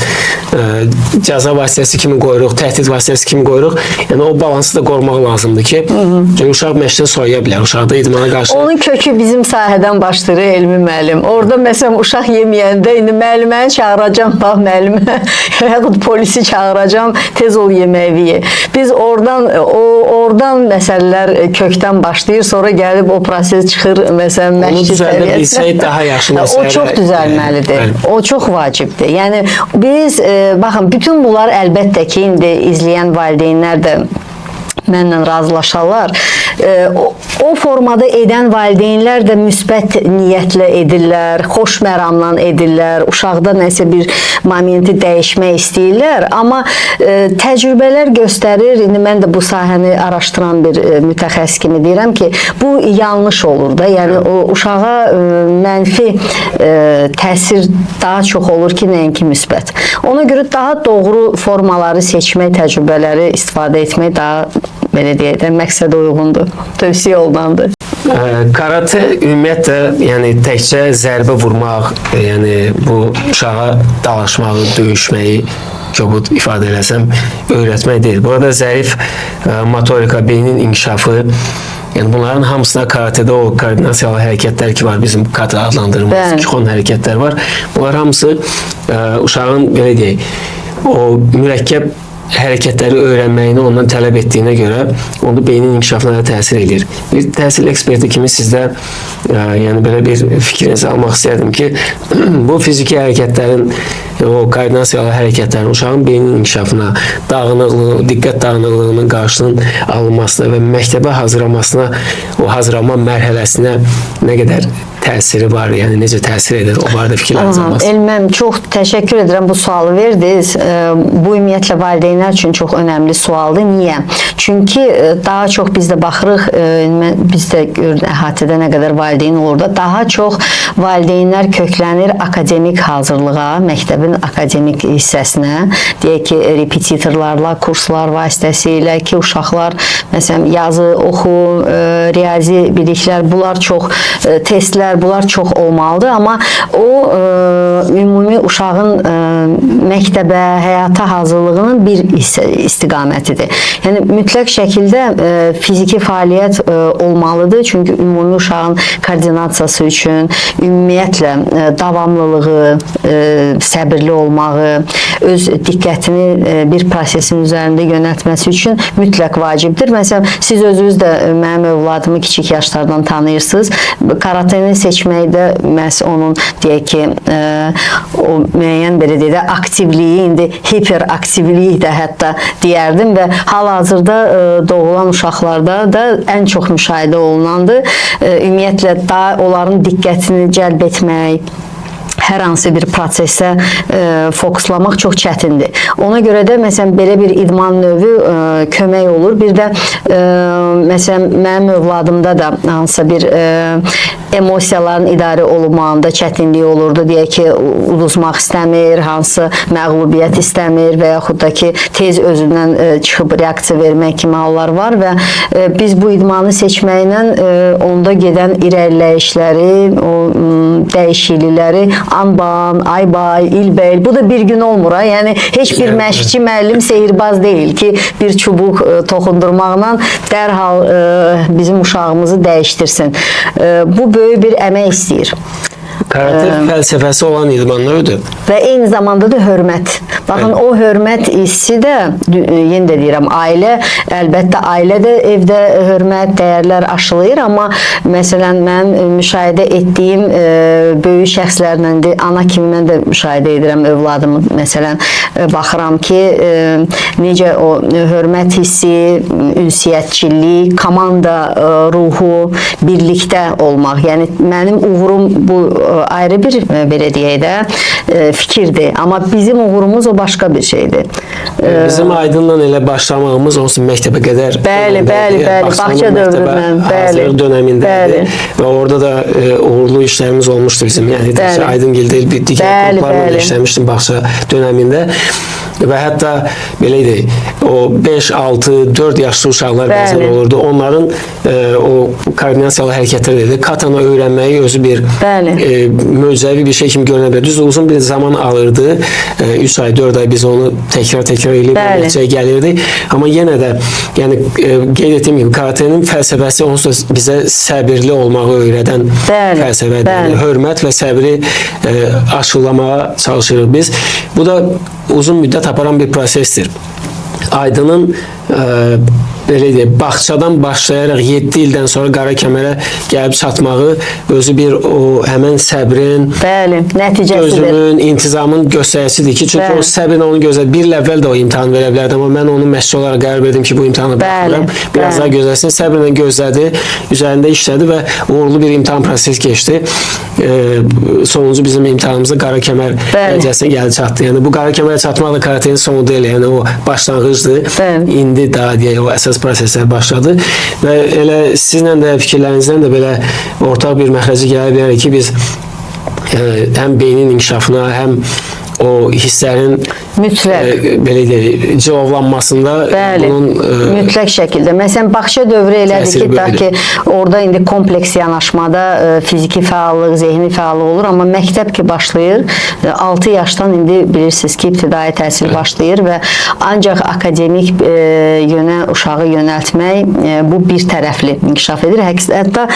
cəza vasitəsi kimi qoyuruq, təhdid vasitəsi kimi qoyuruq. Yəni o balansı da qorumaq lazımdır ki, çünki uşaq məşqdən soyuya bilər, uşaqda idmana qarşı Onun kökü bizim sahədən başlayır Elmi müəllim. Orada məsələn uşaq yeməyəndə indi müəlliməni çağıracam, bax müəllimə, yaxud polisi çağıracam, tez ol yeməyi ye. Biz oradan oradan məsələlər kökdən başlayır, sonra gəlib o proses çıxır məsələn Onu məşqçi düzəldə səviyyəsinə. bilsək daha yaxşı O məsələ. çox düzəlməlidir. Bəli. O çox vacibdir. Yəni biz baxın bütün bunlar əlbəttə ki, indi izləyən valideynlər də mənlə razılaşarlar. O formada edən valideynlər də müsbət niyyətlə edirlər, xoş məramla edirlər, uşaqda nəsə bir momenti dəyişmək istəyirlər, amma təcrübələr göstərir, indi mən də bu sahəni araşdıran bir mütəxəssis kimi deyirəm ki, bu yanlış olur da, yəni o uşağa mənfi təsir daha çox olur ki, nəinki müsbət. Ona görə daha doğru formaları seçmək, təcrübələri istifadə etmək daha belə deyək də məqsədə uyğundur, tövsiyə olunandır. Karate ümumiyyətlə, yəni təkcə zərbə vurmaq, yəni bu uşağa dalaşmağı, döyüşməyi kobud ifadə eləsəm öyrətmək deyil. Burada zərif motorika, beynin inkişafı, yəni bunların hamısına karatedə o koordinasiyalı hərəkətlər ki var, bizim kata adlandırdığımız kixon hərəkətlər var. Bunlar hamısı uşağın belə deyək, o mürəkkəb hərəkətləri öyrənməyini ondan tələb etdiyinə görə onu beynin inkişafına da təsir eləyir. Bir təhsil eksperti kimi sizdə yəni belə bir fikrinizi almaq istərdim ki, bu fiziki hərəkətlərin, o koordinasiyalı hərəkətlərin uşağın beynin inkişafına, dağınıqlığı, diqqət dağınıqlığının qarşısının alınmasına və məktəbə hazırlamasına, o hazırlanma mərhələsinə nə qədər təsiri var, yəni necə təsir edir, o barədə fikirlərinizi almaq istərdim. Elməm, çox təşəkkür edirəm bu sualı verdiniz. Bu ümumiyyətlə valideynlər üçün çox önəmli sualdır. Niyə? Çünki daha çox biz də baxırıq, biz də görürük əhatədə nə qədər valideyn olur da, daha çox valideynlər köklənir akademik hazırlığa, məktəbin akademik hissəsinə. Deyək ki, repetitorlarla, kurslar vasitəsilə ki, uşaqlar məsələn yazı, oxu, riyazi biliklər, bunlar çox testlər, bunlar çox olmalıdır, amma o ümumi uşağın məktəbə, həyata hazırlığının bir istiqamətidir. Yəni mütləq şəkildə fiziki fəaliyyət olmalıdır, çünki ümumi uşağın koordinasiyası üçün, ümumiyyətlə davamlılığı, səbirli olmağı, öz diqqətini bir prosesin üzərində yönəltməsi üçün mütləq vacibdir. Məsələn, siz özünüz də mənim övladımı kiçik yaşlardan tanıyırsınız. Karateni seçməkdə məhz onun deyək ki, o müəyyən belə deyək də aktivliyi, indi hiperaktivliyi də hətta deyərdim və hal-hazırda doğulan uşaqlarda da ən çox müşahidə olunandır. Ümumiyyətlə daha onların diqqətini cəlb etmək, hər hansı bir prosesə fokuslamaq çox çətindir. Ona görə də məsələn belə bir idman növü kömək olur. Bir də məsələn mənim övladımda da hansısa bir emosiyaların idarə olunmağında çətinlik olurdu. Deyək ki, uduzmaq istəmir, hansı məğlubiyyət istəmir və yaxud da ki, tez özündən çıxıb reaksiya vermək kimi hallar var və biz bu idmanı seçməklə onda gedən irəliləyişləri, o dəyişiklikləri anban, aybay, ilbəil, bu da bir gün olmur ha. Yəni heç bir məşqçi, müəllim sehirbaz deyil ki, bir çubuq toxundurmaqla dərhal bizim uşağımızı dəyişdirsin. Bu böyük bir əmək istəyir. Karate fəlsəfəsi olan idman növüdür. Və eyni zamanda da hörmət. Baxın, Bəli. o hörmət hissi də, yenə də deyirəm, ailə, əlbəttə ailə də evdə hörmət, dəyərlər aşılayır, amma məsələn mən müşahidə etdiyim böyük şəxslərlə indi ana kimi mən də müşahidə edirəm övladımı. Məsələn, baxıram ki, necə o hörmət hissi, ünsiyyətçilik, komanda ruhu, birlikdə olmaq. Yəni mənim uğurum bu ayrı bir belə deyək də fikirdir. Amma bizim uğurumuz o başqa bir şeydir. Bizim Aydınla elə başlamağımız onsuz məktəbə qədər Bəli, dövründəydi. bəli, bəli, Bağçanın bağça məktəbə dövründən, bəli. hazırlıq dönəmindəydi. Bəli. Və orada da uğurlu işlərimiz olmuşdu bizim. Yəni təkcə Bəli. Aydın deyil, bir digər Bəli, qruplarla da bəli. işləmişdim bağça dönəmində. Və hətta belə idi, o 5, 6, 4 yaşlı uşaqlar bəzən Bəli. olurdu. Onların o koordinasiyalı hərəkətlər dedi. Katana öyrənməyi özü bir Bəli. Möcüzəvi bir şey kimi görünə bilər. Düzdür, uzun bir zaman alırdı. 3 ay, 4 ay biz onu təkrar-təkrar eləyib o Bəli. nəticəyə gəlirdi. Amma yenə də yəni qeyd etdiyim kimi karatenin fəlsəfəsi onsuz da bizə səbirli olmağı öyrədən Bəli, fəlsəfədir. bəli. Yəni, hörmət və səbri aşılamağa çalışırıq biz. Bu da uzun müddət aparan bir prosesdir. Aydının belə deyək, bağçadan başlayaraq 7 ildən sonra qara kəmərə gəlib çatmağı özü bir o həmən səbrin, Bəli, nəticəsidir. dözümün, intizamın göstəricisidir ki, çünki Bəli. o səbirlə onu gözlədi. Bir il əvvəl də o imtahan verə bilərdi, amma mən onu məşqçi olaraq qərar verdim ki, bu imtahanı Bəli, buraxmıram. Biraz bəli. daha gözləsin. Səbirlə gözlədi, üzərində işlədi və uğurlu bir imtahan prosesi keçdi. Sonuncu bizim imtahanımızda qara kəmər Bəli. dərəcəsinə gəldi çatdı. Yəni bu qara kəmərə çatmaq da karatenin sonu deyil, yəni o başlanğıcdır. Bəli. İndi daha deyək o əsas proseslər başladı və elə sizinlə də fikirlərinizdən də belə ortaq bir məxrəcə gələ bilərik ki, biz həm beynin inkişafına, həm o hisslərin Mütləq. belə deyək, cilovlanmasında Bəli, bunun mütləq şəkildə. Məsələn, bağça dövrü elədir təsiri ki, ta ki böyükdür. orada indi kompleks yanaşmada fiziki fəallıq, zehni fəallıq olur, amma məktəb ki başlayır, 6 yaşdan indi bilirsiniz ki, ibtidai təhsil başlayır və ancaq akademik yönə uşağı yönəltmək bu bir tərəfli inkişaf edir. Hətta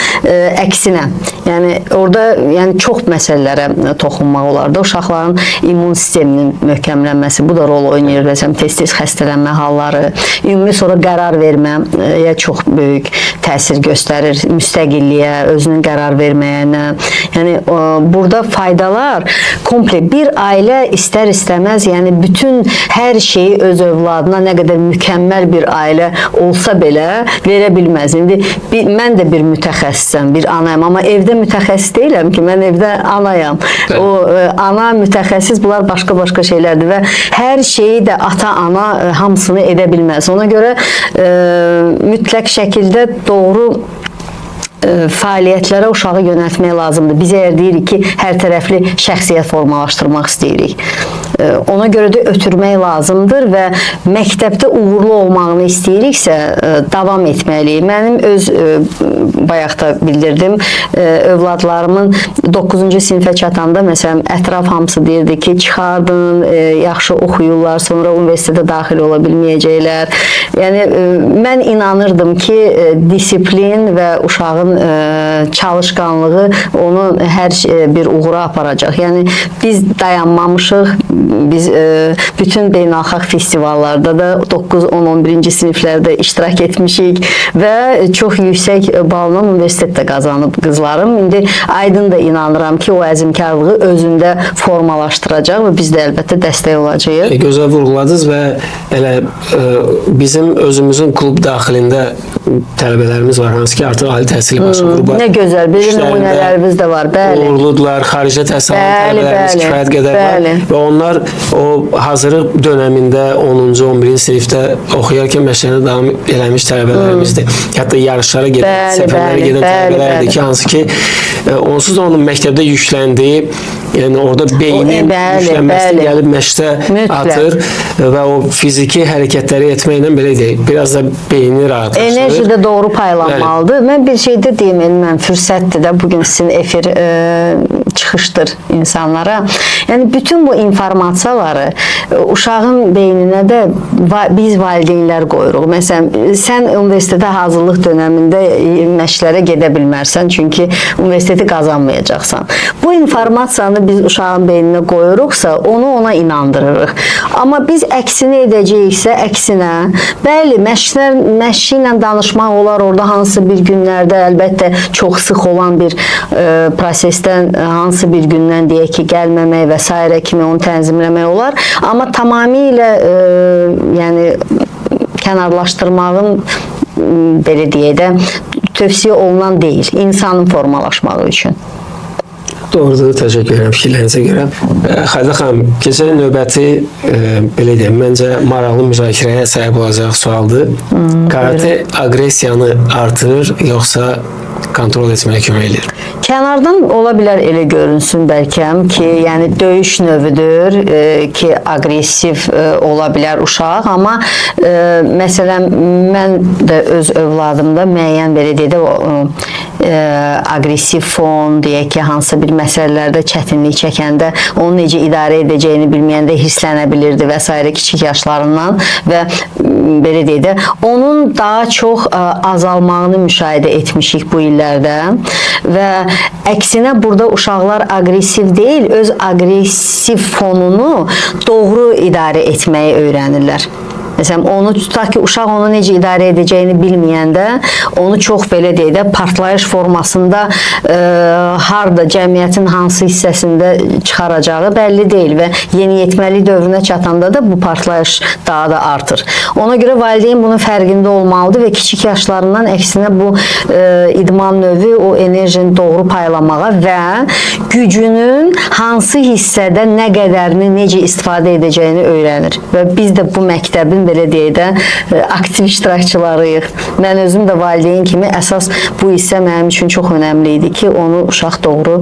əksinə. Yəni orada yəni çox məsələlərə toxunmaq olar da. Uşaqların immun sisteminin möhkəmlənməsi, bu da rol oynayır. Məsələn, tez-tez xəstələnmə halları, ümumi sonra qərar verməyə çox böyük təsir göstərir, müstəqilliyə, özünün qərar verməyinə. Yəni burada faydalar komple bir ailə istər-istəməz, yəni bütün hər şeyi öz övladına nə qədər mükəmməl bir ailə olsa belə verə bilməz. İndi mən də bir mütəxəssisəm, bir anayam, amma evdə mütəxəssis deyiləm ki, mən evdə anayam. Bəli. O ana, mütəxəssis bunlar başqa-başqa şeylərdir və hər şeyi də ata-ana hamısını edə bilməz. Ona görə mütləq şəkildə doğru fəaliyyətlərə uşağı yönəltmək lazımdır. Biz əgər deyirik ki, hər tərəfli şəxsiyyət formalaşdırmaq istəyirik. Ona görə də ötürmək lazımdır və məktəbdə uğurlu olmağını istəyiriksə, davam etməliyik. Mənim öz bayaq da bildirdim, övladlarımın 9-cu sinifə çatanda məsələn ətraf hamısı deyirdi ki, çıxardın, yaxşı oxuyurlar, sonra universitetə daxil ola bilməyəcəklər. Yəni mən inanırdım ki, disiplin və uşağın çalışqanlığı onu hər bir uğura aparacaq. Yəni biz dayanmamışıq. Biz bütün beynəlxalq festivallarda da 9, 10, 11-ci siniflərdə iştirak etmişik və çox yüksək balla universitetdə qazanıb qızlarım. İndi Aydın da inanıram ki, o əzmkarlığı özündə formalaşdıracaq və biz də əlbəttə dəstək olacağıq. Gözəl vurğuladınız və elə bizim özümüzün klub daxilində tələbələrimiz var, hansı ki artıq ali təhsili başa vurublar. Nə gözəl, belə İşlərində nümunələrimiz də var. Bəli. Uğurludular, xaricdə təhsil alan Bəli, tələbələrimiz bəli, kifayət qədər var bəli. və onlar o hazırlıq dönəmində 10-cu, 11-ci sinifdə oxuyarkən məşqlərinə davam eləmiş tələbələrimizdir. Hətta yarışlara gedən, Bəli, səfərlərə bəli, gedən bəli, tələbələrdir bəli. ki, hansı ki onsuz da onun məktəbdə yükləndiyi, yəni orada beynin bəli, yüklənməsi bəli. gəlib məşqdə Mütləq. atır və o fiziki hərəkətləri etməklə belə deyək, biraz da beyni rahatlaşdırır. Enerji də doğru paylanmalıdır. Mən bir şey də deyim, Elmən, fürsətdir də bugün sizin efir çıxış baxışdır insanlara. Yəni bütün bu informasiyaları uşağın beyninə də biz valideynlər qoyuruq. Məsələn, sən universitetə hazırlıq dönəmində məşqlərə gedə bilmərsən, çünki universiteti qazanmayacaqsan. Bu informasiyanı biz uşağın beyninə qoyuruqsa, onu ona inandırırıq. Amma biz əksinə edəcəyiksə, əksinə, bəli, məşqçi ilə danışmaq olar, orada hansı bir günlərdə əlbəttə çox sıx olan bir prosesdən hansı bir gündən deyək ki, gəlməmək və sairə kimi onu tənzimləmək olar. Amma tamamilə yəni kənarlaşdırmağın belə deyək də tövsiyə olunan deyil, insanın formalaşmağı üçün. Doğrudur, təşəkkür edirəm fikirlərinizə görə. Xalidə xanım, keçək növbəti belə deyim, məncə maraqlı müzakirəyə səbəb olacaq sualdır. Karate aqressiyanı artırır yoxsa kontrol etməyə kömək eləyir? Kənardan ola bilər elə görünsün bəlkə ki, yəni döyüş növüdür, ki, aqressiv ola bilər uşaq, amma məsələn mən də öz övladımda müəyyən belə deyək də aqressiv fon, deyək ki, hansı bir məsələlərdə çətinlik çəkəndə onu necə idarə edəcəyini bilməyəndə hirslənə bilirdi və sairə kiçik yaşlarından və belə deyək də onun daha çox azalmağını müşahidə etmişik bu illərdə və əksinə burada uşaqlar aqressiv deyil, öz aqressiv fonunu doğru idarə etməyi öyrənirlər. Məsələn, onu tutaq ki, uşaq onu necə idarə edəcəyini bilməyəndə, onu çox belə deyək də partlayış formasında harda cəmiyyətin hansı hissəsində çıxaracağı bəlli deyil və yeniyetməlik dövrünə çatanda da bu partlayış daha da artır. Ona görə valideyn bunun fərqində olmalıdır və kiçik yaşlarından əksinə bu idman növü o enerjini doğru paylamağa və gücünün hansı hissədə nə qədərini necə istifadə edəcəyini öyrənir. Və biz də bu məktəbin belə deyək də aktiv iştirakçılarıyıq. Mən özüm də valideyn kimi əsas bu hissə mənim üçün çox önəmli idi ki, onu uşaq doğru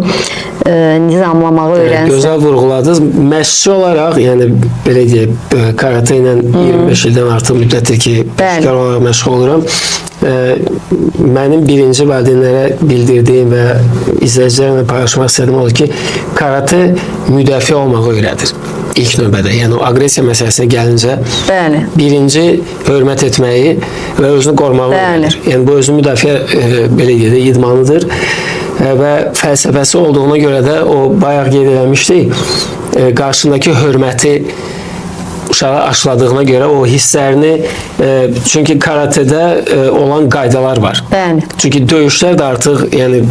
nizamlamağı öyrənsin. Gözəl vurğuladınız. Məşqçi olaraq, yəni belə deyək, karate ilə 25 ildən artıq müddətdir ki, peşəkar olaraq məşğul oluram. Mənim birinci valideynlərə bildirdiyim və izləyicilərlə paylaşmaq istədiyim odur ki, karate müdafiə olmağı öyrədir. İlk növbədə, yəni o aqressiya məsələsinə gəlincə, Bəli. birinci hörmət etməyi və özünü qorumağı öyrədir. Yəni bu özünü müdafiə belə deyək də idmanıdır və fəlsəfəsi olduğuna görə də o bayaq qeyd eləmişdik, qarşındakı hörməti uşağa aşıladığına görə o hisslərini, çünki karatedə olan qaydalar var. Bəli. Çünki döyüşlər də artıq, yəni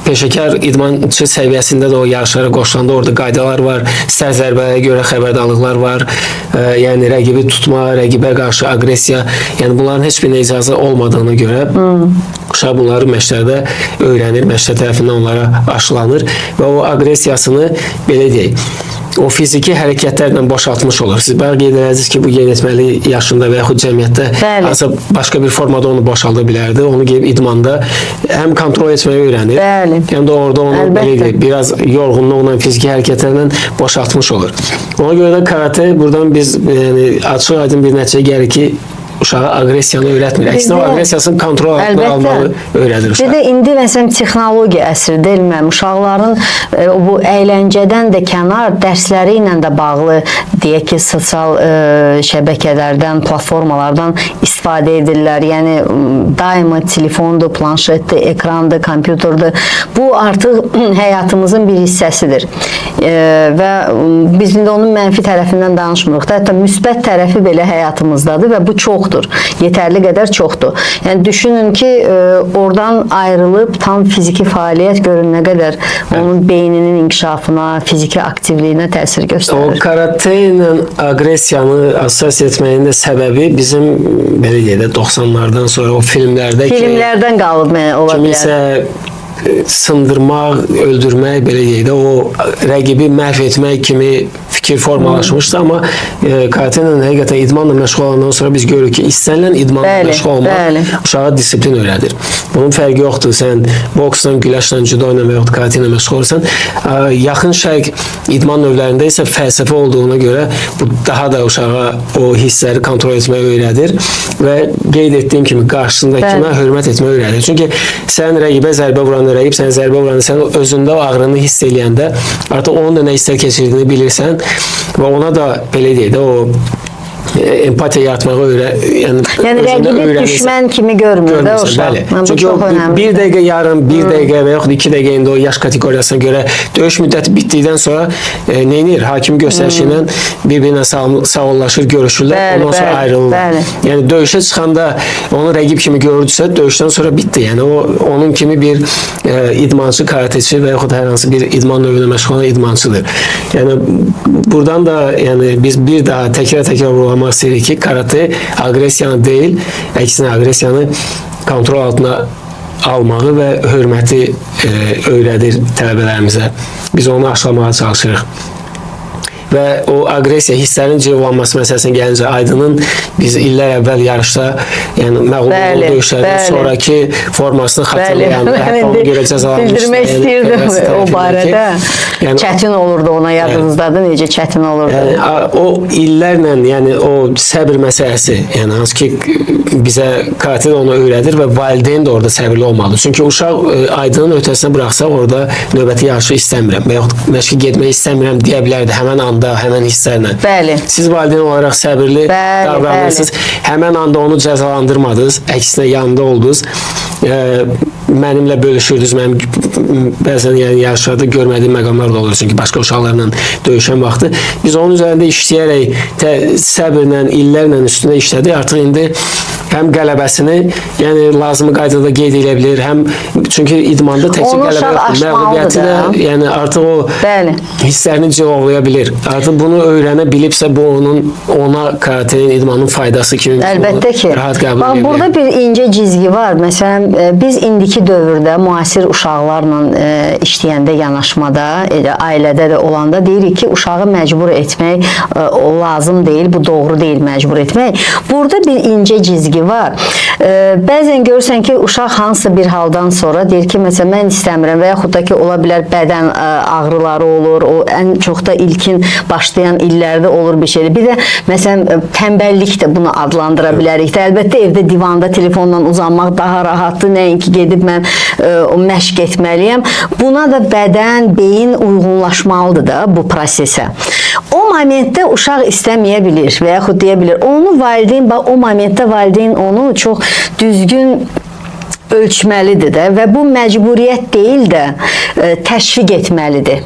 peşəkar idmançı səviyyəsində də o yarışlara qoşulanda orada qaydalar var, sərt zərbələrə görə xəbərdarlıqlar var, yəni rəqibi tutma, rəqibə qarşı aqressiya, yəni bunların heç birinə icazə olmadığına görə uşaq bunları məşqlərdə öyrənir, məşqlər tərəfindən onlara aşılanır və o aqressiyasını belə deyək, o fiziki hərəkətlərlə boşaltmış olur. Siz bayaq qeyd elədiniz ki, bu yeniyetməli yaşında və yaxud cəmiyyətdə hansısa başqa bir formada onu boşalda bilərdi. Onu gedib idmanda həm kontrol etməyi öyrənir, Bəli. həm də orada onu belə deyək, biraz yorğunluqla, fiziki hərəkətlərlə boşaltmış olur. Ona görə də karate buradan biz yəni, açıq aydın bir nəticə gəlir ki, uşağa aqressiyanı öyrətmir. Əksinə o aqressiyasını kontrol altına almağı öyrədir uşağa. Bir də indi məsələn texnologiya əsri deyilmə, uşaqların bu əyləncədən də kənar dərsləri ilə də bağlı deyək ki, sosial şəbəkələrdən, platformalardan istifadə edirlər. Yəni daima telefondur, planşetdir, ekrandır, kompüterdir. Bu artıq həyatımızın bir hissəsidir. Və biz indi onun mənfi tərəfindən danışmırıq da, hətta müsbət tərəfi belə həyatımızdadır və bu çoxdur. Yetərli qədər çoxdur. Yəni düşünün ki, oradan ayrılıb tam fiziki fəaliyyət görün nə qədər onun beyninin inkişafına, fiziki aktivliyinə təsir göstərir. O karate ilə aqressiyanı assosiasiya etməyin də səbəbi bizim belə deyək də 90-lardan sonra o filmlərdə ki, filmlərdən qalıb ola bilər. Kimisə sındırmaq, öldürmək, belə deyək də, o rəqibi məhv etmək kimi fikir formalaşmışdı, amma karate ilə həqiqətən idmanla məşğul olandan sonra biz görürük ki, istənilən idmanla məşğul olmaq uşağa disiplin öyrədir. Bunun fərqi yoxdur. Sən boksla, güləşlə, judo ilə və yaxud karate ilə məşğul olursan, yaxın şərq idman növlərində isə fəlsəfə olduğuna görə bu daha da uşağa o hissləri kontrol etməyi öyrədir və qeyd etdiyim kimi qarşısındakına hörmət etməyi öyrədir. Çünki sən rəqibə zərbə vuranda, rəqib sənə zərbə vuranda sən özündə o ağrını hiss eləyəndə artıq onun da nə hisslər keçirdiyini bilirsən və ona da belə deyək də o empatiya yaratmağı yəni Yəni rəqibi düşmən kimi görmür də uşaq. Bəli. Yəni, bu Çünki çox o önəmlidir. bir dəqiqə yarım, bir dəqiqə və yaxud 2 dəqiqə indi o yaş kateqoriyasına görə döyüş müddəti bitdikdən sonra nə edir? Hakim göstərişi ilə bir-birinə sağollaşır, görüşürlər, ondan sonra ayrılırlar. Yəni döyüşə çıxanda onu rəqib kimi gördüsə, döyüşdən sonra bitdi. Yəni o onun kimi bir idmançı, karateçi və yaxud hər hansı bir idman növünə məşğul olan idmançıdır. Yəni buradan da yəni biz bir daha təkrar-təkrar vurğulamaq istəyirik ki, karate aqressiyanı deyil, əksinə aqressiyanı kontrol altına almağı və hörməti öyrədir tələbələrimizə. Biz onu aşılamağa çalışırıq. Və o aqressiya, hisslərin cilovlanması məsələsinə gəlincə Aydının biz illər əvvəl yarışda, yəni məğlub olduğu döyüşlərdən sonrakı formasını xatırlayanda, hətta ona görə cəzalanmışdı. Bildirmək Yəni, istəyirdim federasiya o tərəfindən ki, barədə. Yəni, Çətin olurdu ona, yadınızdadır necə çətin olurdu. Yəni o illərlə, yəni o səbir məsələsi, yəni hansı ki bizə karate də onu öyrədir və valideyn də orada səbirli olmalıdır. Çünki uşaq Aydının öhdəsinə buraxsaq orada növbəti yarışı istəmirəm və yaxud məşqə getmək istəmirəm deyə bilərdi həmən anda, həmən hisslərlə. Siz valideyn olaraq səbirli davranırsınız. Həmən anda onu cəzalandırmadınız, əksinə yanında oldunuz. Mənimlə bölüşürdünüz. Mənim bəzən yəni yarışlarda görmədiyim məqamlar da olur. Çünki başqa uşaqlarla döyüşən vaxtı biz onun üzərində işləyərək səbirlə, illərlə üstündə işlədik. Artıq indi həm qələbəsini, yəni lazımi qaydada qeyd edə bilir, həm çünki idmanda təkcə Onu qələbə uşaq yoxdur, aşmalıdır məğlubiyyəti də, da. yəni artıq o hisslərini cilovlaya bilir. Artıq bunu öyrənə bilibsə bu onun ona karatenin, idmanın faydası kimi biz Əlbəttə bunu ki. rahat qəbul Bax, edə burada bilərik. bir incə cizgi var. Məsələn, biz indiki dövrdə müasir uşaqlarla işləyəndə, yanaşmada, elə ailədə də olanda deyirik ki, uşağı məcbur etmək o lazım deyil, bu doğru deyil məcbur etmək. Burada bir incə cizgi var. Bəzən görürsən ki, uşaq hansısa bir haldan sonra deyir ki, məsələn, mən istəmirəm və yaxud da ki, ola bilər bədən ağrıları olur, o ən çox da ilkin başlayan illərdə olur bir şeydir. Bir də məsələn tənbəllik də bunu adlandıra bilərik də. Əlbəttə evdə divanda telefonla uzanmaq daha rahatdır, nəinki gedib mən o məşq etməliyəm. Buna da bədən, beyin uyğunlaşmalıdır da bu prosesə. O momentdə uşaq istəməyə bilir və yaxud deyə bilər. Onu valideyn, bax o momentdə valideyn onu çox düzgün ölçməlidir də və bu məcburiyyət deyil də təşviq etməlidir.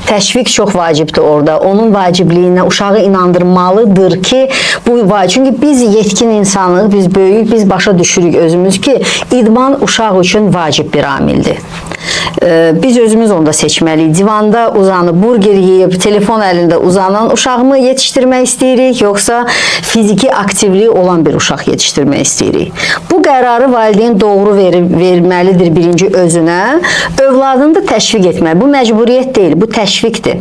Təşviq çox vacibdir orada. Onun vacibliyinə uşağı inandırmalıdır ki, bu vacib. Çünki biz yetkin insanıq, biz böyük, biz başa düşürük özümüz ki, idman uşaq üçün vacib bir amildir. Biz özümüz onu da seçməliyik. Divanda uzanıb, burger yeyib, telefon əlində uzanan uşağımı yetişdirmək istəyirik, yoxsa fiziki aktivliyi olan bir uşaq yetişdirmək istəyirik. Bu qərarı valideyn doğru verməlidir birinci özünə, övladını da təşviq etməli. Bu məcburiyyət deyil, bu təşviqdir.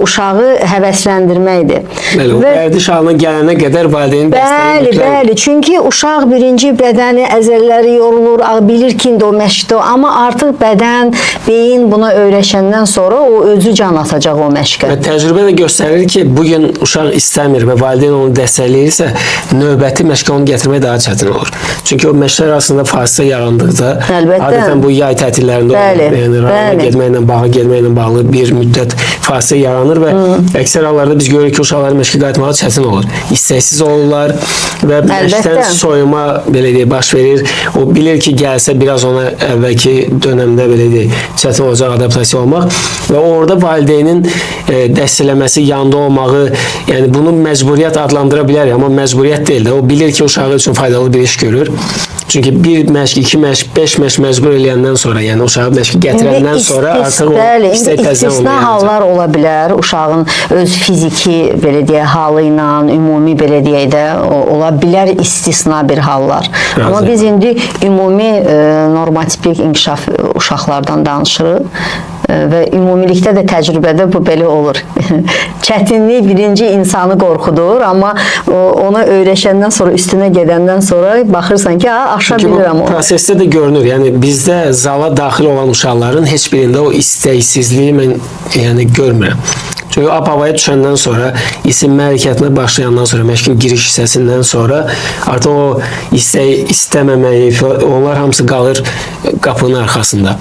Uşağı həvəsləndirməkdir. Bəli, o vərdiş halına gələnə qədər valideynin dəstəyi mütləq Bəli. Çünki uşaq birinci bədəni, əzələləri yorulur, bilir ki, indi o məşqdə, amma artıq bədən, beyin buna öyrəşəndən sonra o özü can atacaq o məşqə. Və təcrübə də göstərir ki, bu gün uşaq istəmir və valideyn onu dəstəkləyirsə, növbəti məşqə onu gətirmək daha çətin olur. Çünki o məşqlər arasında fasilə yarandıqda, adətən bu yay tətillərində olur. Yəni rayona getməklə bağlı, getməklə bağlı bir müddət fasilə yaranır və əksər hallarda biz görürük ki, uşaqların məşqə qayıtmağı çətin olur. İstəksiz olurlar və məşqdən soyuma belə deyək baş verir. O bilir ki, gəlsə biraz ona əvvəlki dönəmdə belə deyək çətin olacaq adaptasiya olmaq və orada valideynin dəstəkləməsi, yanında olmağı, yəni bunu məcburiyyət adlandıra bilərik, amma məcburiyyət deyil də. O bilir ki, uşağı üçün faydalı bir iş görür. Çünki bir məşq, iki məşq, beş məşq məcbur eləyəndən sonra, yəni uşağı məşqə gətirəndən sonra artıq o indi istək təzədən istisna onu yaranacaq. hallar ola bilər. Uşağın öz fiziki belə deyək halı ilə, ümumi belə deyək də ola bilər istisna bir hallar. Razıyam. Amma biz indi ümumi normatipik inkişaf uşaqlardan danışırıq. Və ümumilikdə də təcrübədə bu belə olur. Çətinlik birinci insanı qorxudur, amma ona öyrəşəndən sonra, üstünə gedəndən sonra baxırsan ki, aşa Çünki bu bilirəm onu. prosesdə də görünür. Yəni bizdə zala daxil olan uşaqların heç birində o istəksizliyi mən yəni görmürəm. Çünki ap havaya düşəndən sonra, isinmə hərəkətinə başlayandan sonra, məşqin giriş hissəsindən sonra artıq o istək, istəməməyi, onlar hamısı qalır qapının arxasında.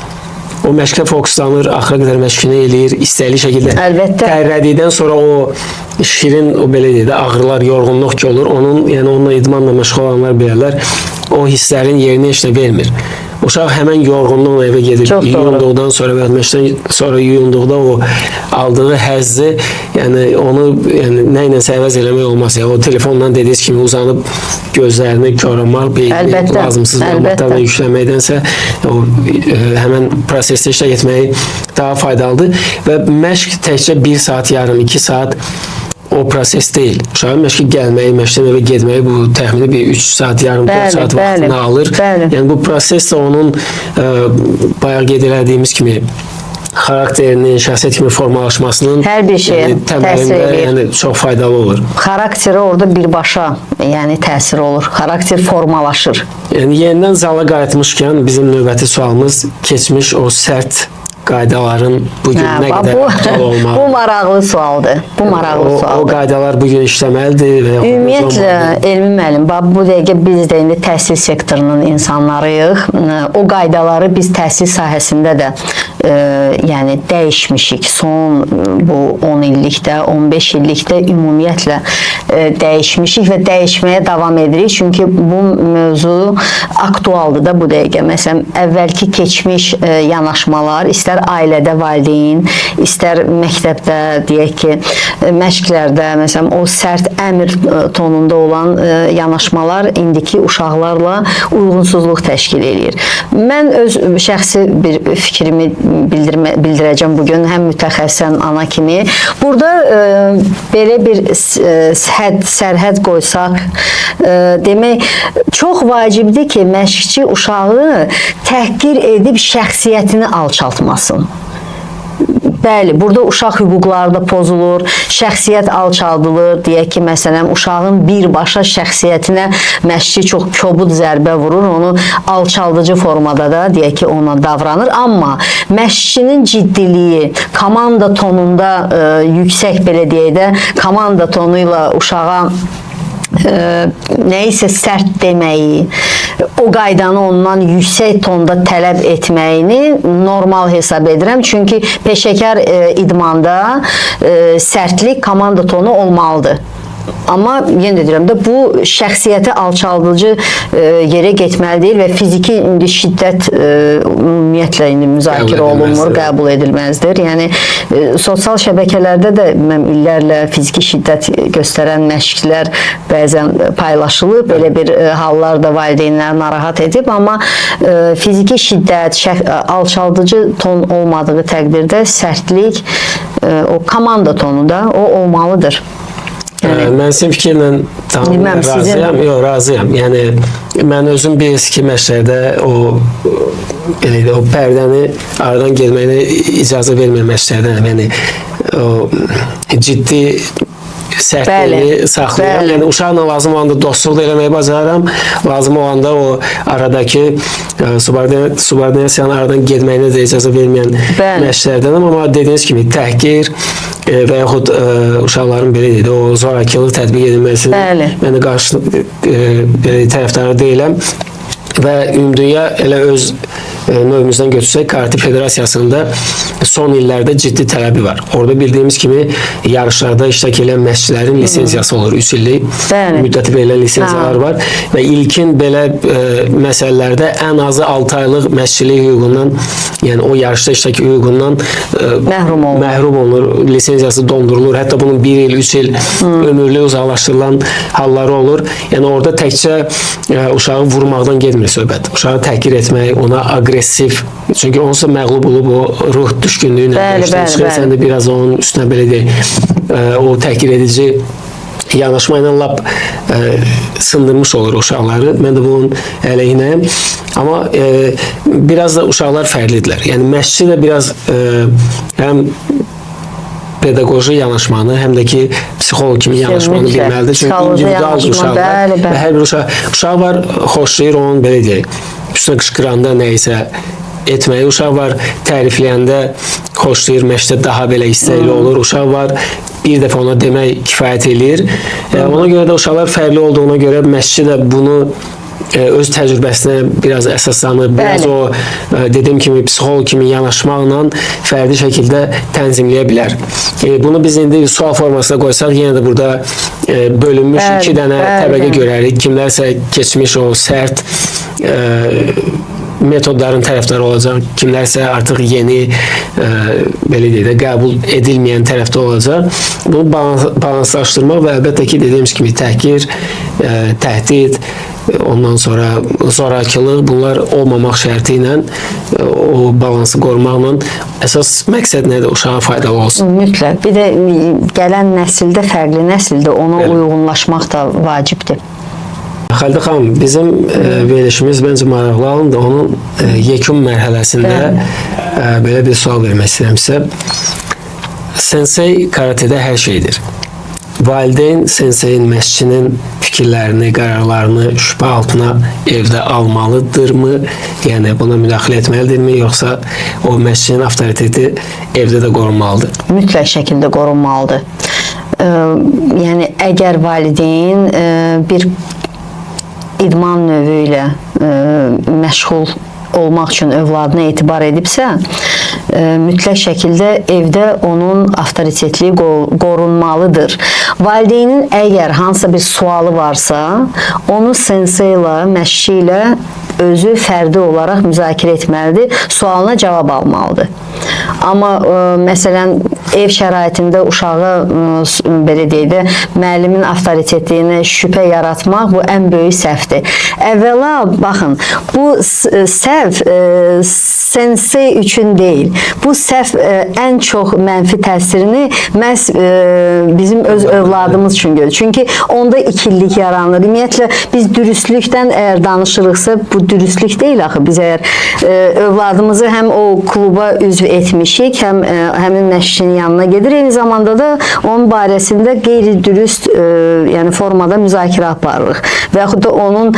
O məşqə fokuslanır, axıra qədər məşqini eləyir, istəkli şəkildə. Əlbəttə. Tərlədikdən sonra o şirin, o belə deyək də, ağrılar, yorğunluq ki olur, onun, yəni onunla idmanla məşğul olanlar bilərlər, o hisslərin yerini heç nə vermir. Uşaq həmən yorğunluqla evə gedib Çox doğru. yuyunduqdan sonra və məşqdən sonra yuyunduqda o aldığı həzzi, yəni onu yəni nə ilə əvəz eləmək olmaz. Yəni o telefonla dediyiniz kimi uzanıb gözlərini koramaq, beynini Əlbəttə, lazımsız məlumatlarla əlbəttə. yükləməkdənsə o həmən prosesdə iştirak etməyi daha faydalıdır və məşq təkcə 1 saat, yarım, 2 saat o proses deyil. Uşağın məşqə gəlməyi, məşqdən evə getməyi bu təxmini bir 3 saat, yarım, 4 Bəli, saat bəli, vaxtını alır. bəli. Yəni bu proses də onun bayaq qeyd elədiyimiz kimi xarakterinin, şəxsiyyət kimi formalaşmasının Hər bir şeyə yəni, təsir təməlində eləyir. yəni çox faydalı olur. Xarakterə orada birbaşa, yəni təsir olur. Xarakter formalaşır. Yəni yenidən zala qayıtmışkən bizim növbəti sualımız keçmiş o sərt qaydaların bugün Hə, nə bax, qədər bu, aktual olmalı? bu maraqlı sualdır. Bu maraqlı o sualdır. qaydalar bugün işləməlidir və yaxud Ümumiyyətlə olmalıdır? Elmi müəllim, bax bu dəqiqə biz də indi təhsil sektorunun insanlarıyıq. O qaydaları biz təhsil sahəsində də yəni dəyişmişik. Son bu 10 illikdə, 15 illikdə ümumiyyətlə dəyişmişik və dəyişməyə davam edirik. Çünki bu mövzu aktualdır da bu dəqiqə. Məsələn, əvvəlki keçmiş yanaşmalar, istər ailədə valideyn, istər məktəbdə, deyək ki, məşqlərdə, məsələn, o sərt əmr tonunda olan yanaşmalar indiki uşaqlarla uyğunsuzluq təşkil eləyir. Mən öz şəxsi bir fikrimi bildirəcəm bugün, həm mütəxəssis, həm ana kimi. Burada belə bir sərhəd qoysaq, demək çox vacibdir ki, məşqçi uşağı təhqir edib şəxsiyyətini alçaltmasın. Bəli, burada uşaq hüquqları da pozulur, şəxsiyyət alçaldılır. Deyək ki, məsələn, uşağın birbaşa şəxsiyyətinə məşqçi çox kobud zərbə vurur, onu alçaldıcı formada da deyək ki, ona davranır. Amma məşqçinin ciddiliyi, komanda tonunda yüksək belə deyək də, komanda tonu ilə uşağa nəyisə sərt deməyi, o qaydanı ondan yüksək tonda tələb etməyini normal hesab edirəm. Çünki peşəkar idmanda sərtlik, komanda tonu olmalıdır. Amma yenə də deyirəm də, bu şəxsiyyəti alçaldıcı yerə getməli deyil və fiziki indi şiddət ümumiyyətlə indi müzakirə Qəbul olunmur, edilməzdir. qəbul edilməzdir. Yəni sosial şəbəkələrdə də mən illərlə fiziki şiddət göstərən məşqçilər bəzən paylaşılıb, belə bir hallar da valideynləri narahat edib, amma fiziki şiddət, alçaldıcı ton olmadığı təqdirdə sərtlik, o komanda tonu da o olmalıdır. Yəni, Mən sizin fikirlə tam Bilməm, sizin- razıyam. Yox, razıyam. Yəni mən özüm bilirsiniz ki, məşqlərdə o belə deyək, o pərdəni aradan getməyinə icazə vermir məşqlərdən. Yəni o ciddi sərtliyini Bəli, saxlayıram. bəli. Yəni uşaqla lazım olanda dostluq da eləməyi bacarıram. Lazım olanda o aradakı subordinasiyanın aradan getməyinə də icazə verməyən Bəli. məşqlərdənəm. Amma dediyiniz kimi təhqir və yaxud uşaqların belə deyək də, o zorakılıq tətbiq edilməsinin Bəli. mən də qarşı belə tərəfdarı deyiləm. Və ümumdünya elə öz növümüzdən götürsək, Karate Federasiyasında son illərdə ciddi tələbi var. Orada bildiyimiz kimi yarışlarda iştirak edən məşqçilərin lisenziyası olur. 3 illik Bəli. müddəti verilən lisenziyalar var və ilkin belə məsələlərdə ən azı 6 aylıq məşqçilik hüququndan, yəni o yarışda iştirak hüququndan Məhrum olunur. məhrum olunur, lisenziyası dondurulur. Hətta bunun 1 il, 3 il ömürlük uzaqlaşdırılan halları olur. Yəni orada təkcə uşağı vurmaqdan getmir söhbət. Uşağı təhqir etmək, ona aqressiv, çünki onsuz da məğlub olub o ruh düşkünlüyü ilə Bəli, döyüşdən bəli, çıxır. bəli. Sən də biraz onun üstünə belə deyək, o təhqir edici yanaşma ilə lap sındırmış olur uşaqları. Mən də bunun əleyhinəyəm. Amma biraz da uşaqlar fərqlidirlər. Yəni məşqçi də biraz həm pedaqoji yanaşmanı, həm də ki psixoloq kimi yanaşmanı bilməlidir. Çünki individualdır uşaqlar. Bəli, bəli. Və hər bir uşaq var, xoşlayır onun, belə deyək, üstünə qışqıranda nə isə etməyi, uşaq var, tərifləyəndə xoşlayır, məşqdə daha belə istəkli olur. Uşaq var, bir dəfə ona demək kifayət eləyir. Ona görə də uşaqlar fərqli olduğuna görə məşqçi də bunu öz təcrübəsinə biraz əsaslanır, biraz Bəli. O dediyim kimi psixoloq kimi yanaşmaqla fərdi şəkildə tənzimləyə bilər. Bunu biz indi sual formasına qoysaq, yenə də burada bölünmüş iki dənə təbəqə görərik. Kimlərsə keçmiş o sərt metodların tərəfdarı olacaq, kimlərsə artıq yeni belə deyək də qəbul edilməyən tərəfdə olacaq. Bunu balanslaşdırmaq və əlbəttə ki, dediyimiz kimi təhqir, təhdid, ondan sonra zorakılıq, bunlar olmamaq şərti ilə o balansı qorumaqla əsas məqsəd nədir? Uşağa faydalı olsun. Mütləq. Bir də gələn nəsildə fərqli nəsildə ona uyğunlaşmaq da vacibdir. Xalidə xanım, bizim verilişimiz bəncə maraqlı alındı. Onun yekun mərhələsində belə bir sual vermək istəyirəm sizə. Sensei karatedə hər şeydir. Valideyn senseyin, məşqçinin fikirlərini, qərarlarını şübhə altına evdə almalıdırmı? Yəni buna müdaxilə etməlidirmi? Yoxsa o məşqçinin avtoriteti evdə də qorunmalıdır? Mütləq şəkildə qorunmalıdır. Yəni əgər valideyn bir idman növü ilə məşğul olmaq üçün övladına etibar edibsə, mütləq şəkildə evdə onun avtoritetliyi qorunmalıdır. Valideynin əgər hansısa bir sualı varsa, onu sensei ilə, məşqçi ilə özü fərdi olaraq müzakirə etməlidir, sualına cavab almalıdır. Amma məsələn ev şəraitində uşağı belə deyək də müəllimin avtoritetliyinə şübhə yaratmaq bu ən böyük səhvdir. Əvvəla baxın, bu səhv sensei üçün deyil. Bu səhv ən çox mənfi təsirini məhz bizim öz övladımız üçün görür. Çünki onda ikililik yaranır. Ümumiyyətlə biz dürüstlükdən əgər danışırıqsa, bu dürüstlük deyil axı. Biz əgər övladımızı həm o kluba üzv etmişik, həm həmin məşqçinin yanına gedir, eyni zamanda da onun barəsində qeyri-dürüst yəni formada müzakirə aparırıq və yaxud da onun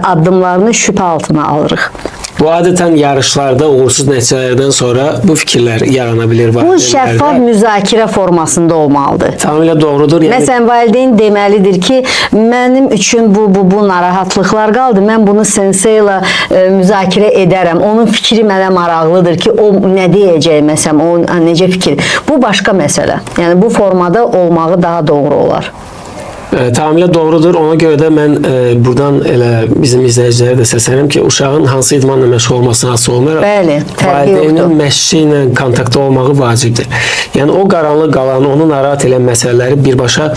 addımlarını şübhə altına alırıq. Bu adətən yarışlarda uğursuz nəticələrdən sonra bu fikirlər yarana bilir Bu valideynlərdə. şəffaf müzakirə formasında olmalıdır. Tamamilə doğrudur. Yəni Məsələn, valideyn deməlidir ki, mənim üçün bu narahatlıqlar qaldı. Mən bunu sensei ilə müzakirə edərəm. Onun fikri mənə maraqlıdır ki, o nə deyəcək məsələn, o necə fikir. Bu başqa məsələ. Yəni bu formada olmağı daha doğru olar. Tamamilə doğrudur. Ona görə də mən buradan elə bizim izləyicilərə də səslənirəm ki, uşağın hansı idmanla məşğul olmasına asılı olmayaraq, Bəli, fərqi valideynin yoxdur. məşqçi ilə kontaktda olmağı vacibdir. Yəni o qaranlıq qalan, onu narahat edən məsələləri birbaşa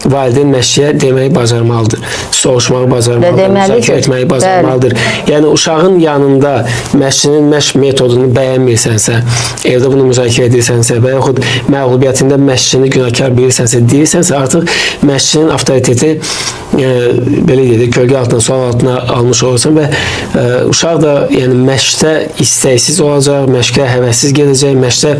valideyn məşqçiyə deməyi bacarmalıdır. Soruşmağı bacarmalıdır, müzakirə etməyi bacarmalıdır. Bəli. Yəni uşağın yanında məşqçinin məşq metodunu bəyənmirsənsə, evdə bunu müzakirə edirsənsə və yaxud məğlubiyyətində məşqçini günahkar bilirsənsə, deyirsənsə, artıq məşqçinin avtoriteti belə deyək də, kölgə altına, sual altına almış olursan və uşaq da yəni məşqdə istəksiz olacaq, məşqə həvəssiz gedəcək, məşqdə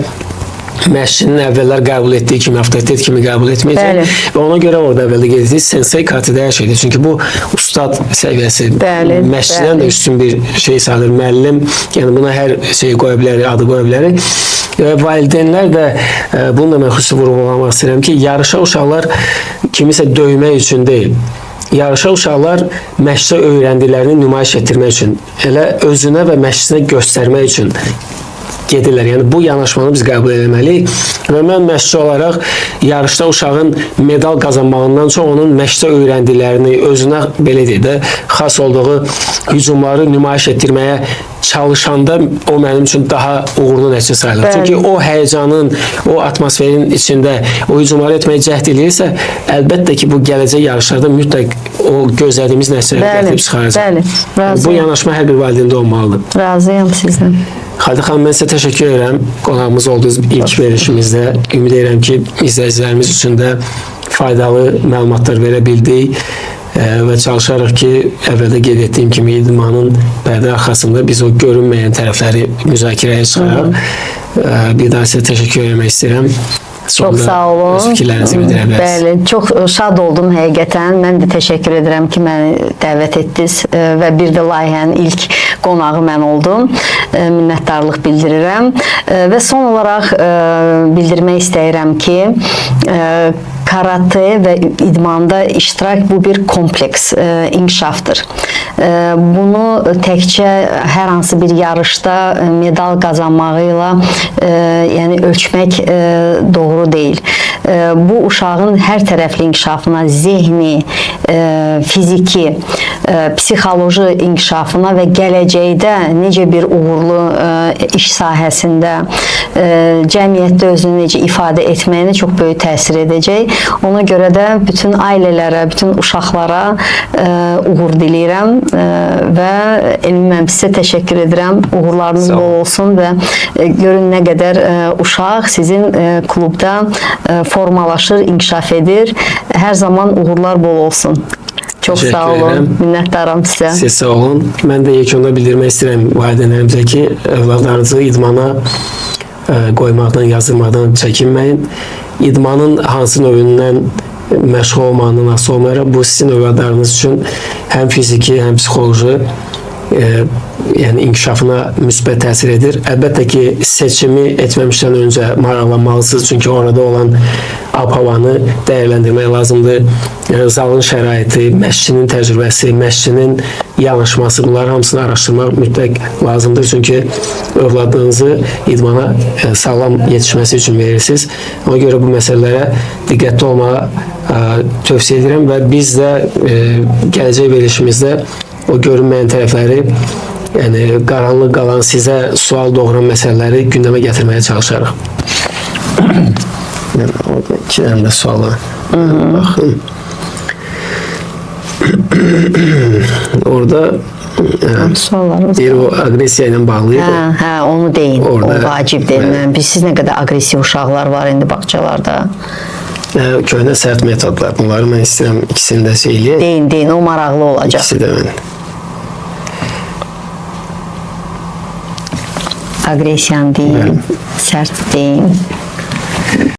məşqçinin əvvəllər qəbul etdiyi kimi, avtoritet kimi qəbul etməyəcək. Bəli. Və ona görə orada əvvəldə qeyd etdik, sensei karatedə hər şeydir. Çünki bu ustad səviyyəsi, Bəli, məşqçidən də bəli. üstün bir şey sayılır. Müəllim, yəni buna hər şeyi qoya bilərik, adı qoya bilərik. Və valideynlər də bunu da mən xüsusi vurğulamaq istəyirəm ki, yarışa uşaqlar kimisə döymək üçün deyil. Yarışa uşaqlar məşqdə öyrəndiklərini nümayiş etdirmək üçün, elə özünə və məşqçisinə göstərmək üçün gedirlər. Yəni bu yanaşmanı biz qəbul etməliyik və mən məşqçi olaraq yarışda uşağın medal qazanmağından çox onun məşqdə öyrəndiklərini, özünə belə deyək də, xas olduğu hücumları nümayiş etdirməyə çalışanda o mənim üçün daha uğurlu nəticə sayılır. Bəli. Çünki o həyəcanın, o atmosferin içində o hücumları etməyə cəhd eləyirsə, əlbəttə ki, bu gələcək yarışlarda mütləq o gözlədiyimiz nəticələri gətirib çıxaracaq. Bəli, Yəni, bu yanaşma hər bir valideyndə olmalıdır. Razıyam sizdən. Xalidə xanım, mən sizə təşəkkür edirəm. Qonağımız oldunuz ilk verilişimizdə. Ümid edirəm ki, izləyicilərimiz üçün də faydalı məlumatlar verə bildik və çalışarıq ki, əvvəldə qeyd etdiyim kimi idmanın pərdə arxasında biz o görünməyən tərəfləri müzakirəyə çıxaraq. Bir daha sizə təşəkkür etmək istəyirəm. Çox sağ olun. Öz fikirlərinizi bildirə bilərsiniz. Bəli, çox şad oldum həqiqətən. Mən də təşəkkür edirəm ki, məni dəvət etdiniz və bir də layihənin ilk qonağı mən oldum. Minnətdarlıq bildirirəm. Və son olaraq bildirmək istəyirəm ki, karate və idmanda iştirak bu bir kompleks inkişafdır. Bunu təkcə hər hansı bir yarışda medal qazanmağı ilə yəni ölçmək doğru deyil. Bu uşağın hər tərəfli inkişafına, zehni, fiziki, psixoloji inkişafına və gələcəkdə necə bir uğurlu iş sahəsində, cəmiyyətdə özünü necə ifadə etməyinə çox böyük təsir edəcək. Ona görə də bütün ailələrə, bütün uşaqlara uğur diləyirəm və Elmin müəllim sizə təşəkkür edirəm. Uğurlarınız bol olsun və görün nə qədər uşaq sizin klubda formalaşır, inkişaf edir. Hər zaman uğurlar bol olsun. Çox Təşəkkür sağ olun. edirəm. Minnətdaram sizə. Siz sağ olun. Mən də yekunda bildirmək istəyirəm valideynlərimizə ki, övladlarınızı idmana qoymaqdan, yazdırmaqdan çəkinməyin. İdmanın hansı növündən məşğul olmağından asılı olmayaraq, bu sizin övladlarınız üçün həm fiziki, həm psixoloji yəni inkişafına müsbət təsir edir. Əlbəttə ki, seçimi etməmişdən öncə maraqlanmalısınız, çünki orada olan ab-havanı dəyərləndirmək lazımdır. Yəni, zalın şəraiti, məşqçinin təcrübəsi, məşqçinin yanaşması, bunların hamısını araşdırmaq mütləq lazımdır. Çünki övladınızı idmana sağlam yetişməsi üçün verirsiniz. Ona görə bu məsələlərə diqqətli olmağa tövsiyə edirəm və biz də gələcək verilişimizdə o görünməyən tərəfləri, yəni qaranlıq qalan, sizə sual doğuran məsələləri gündəmə gətirməyə çalışarıq. Yəni, orada iki dənə də suala baxın. Orada Suallarımız. deyir, o aqressiya ilə bağlı idi. Hə, onu deyin. Orada, o vacibdir. Bəli. Bilirsiniz nə qədər aqressiv uşaqlar var indi bağçalarda. Köhnə sərt metodlar. Bunları mən istəyirəm ikisini də şey eləyək. Deyin, deyin, o maraqlı olacaq. İkisi də mən. Aqressiyanı deyin, sərt deyin.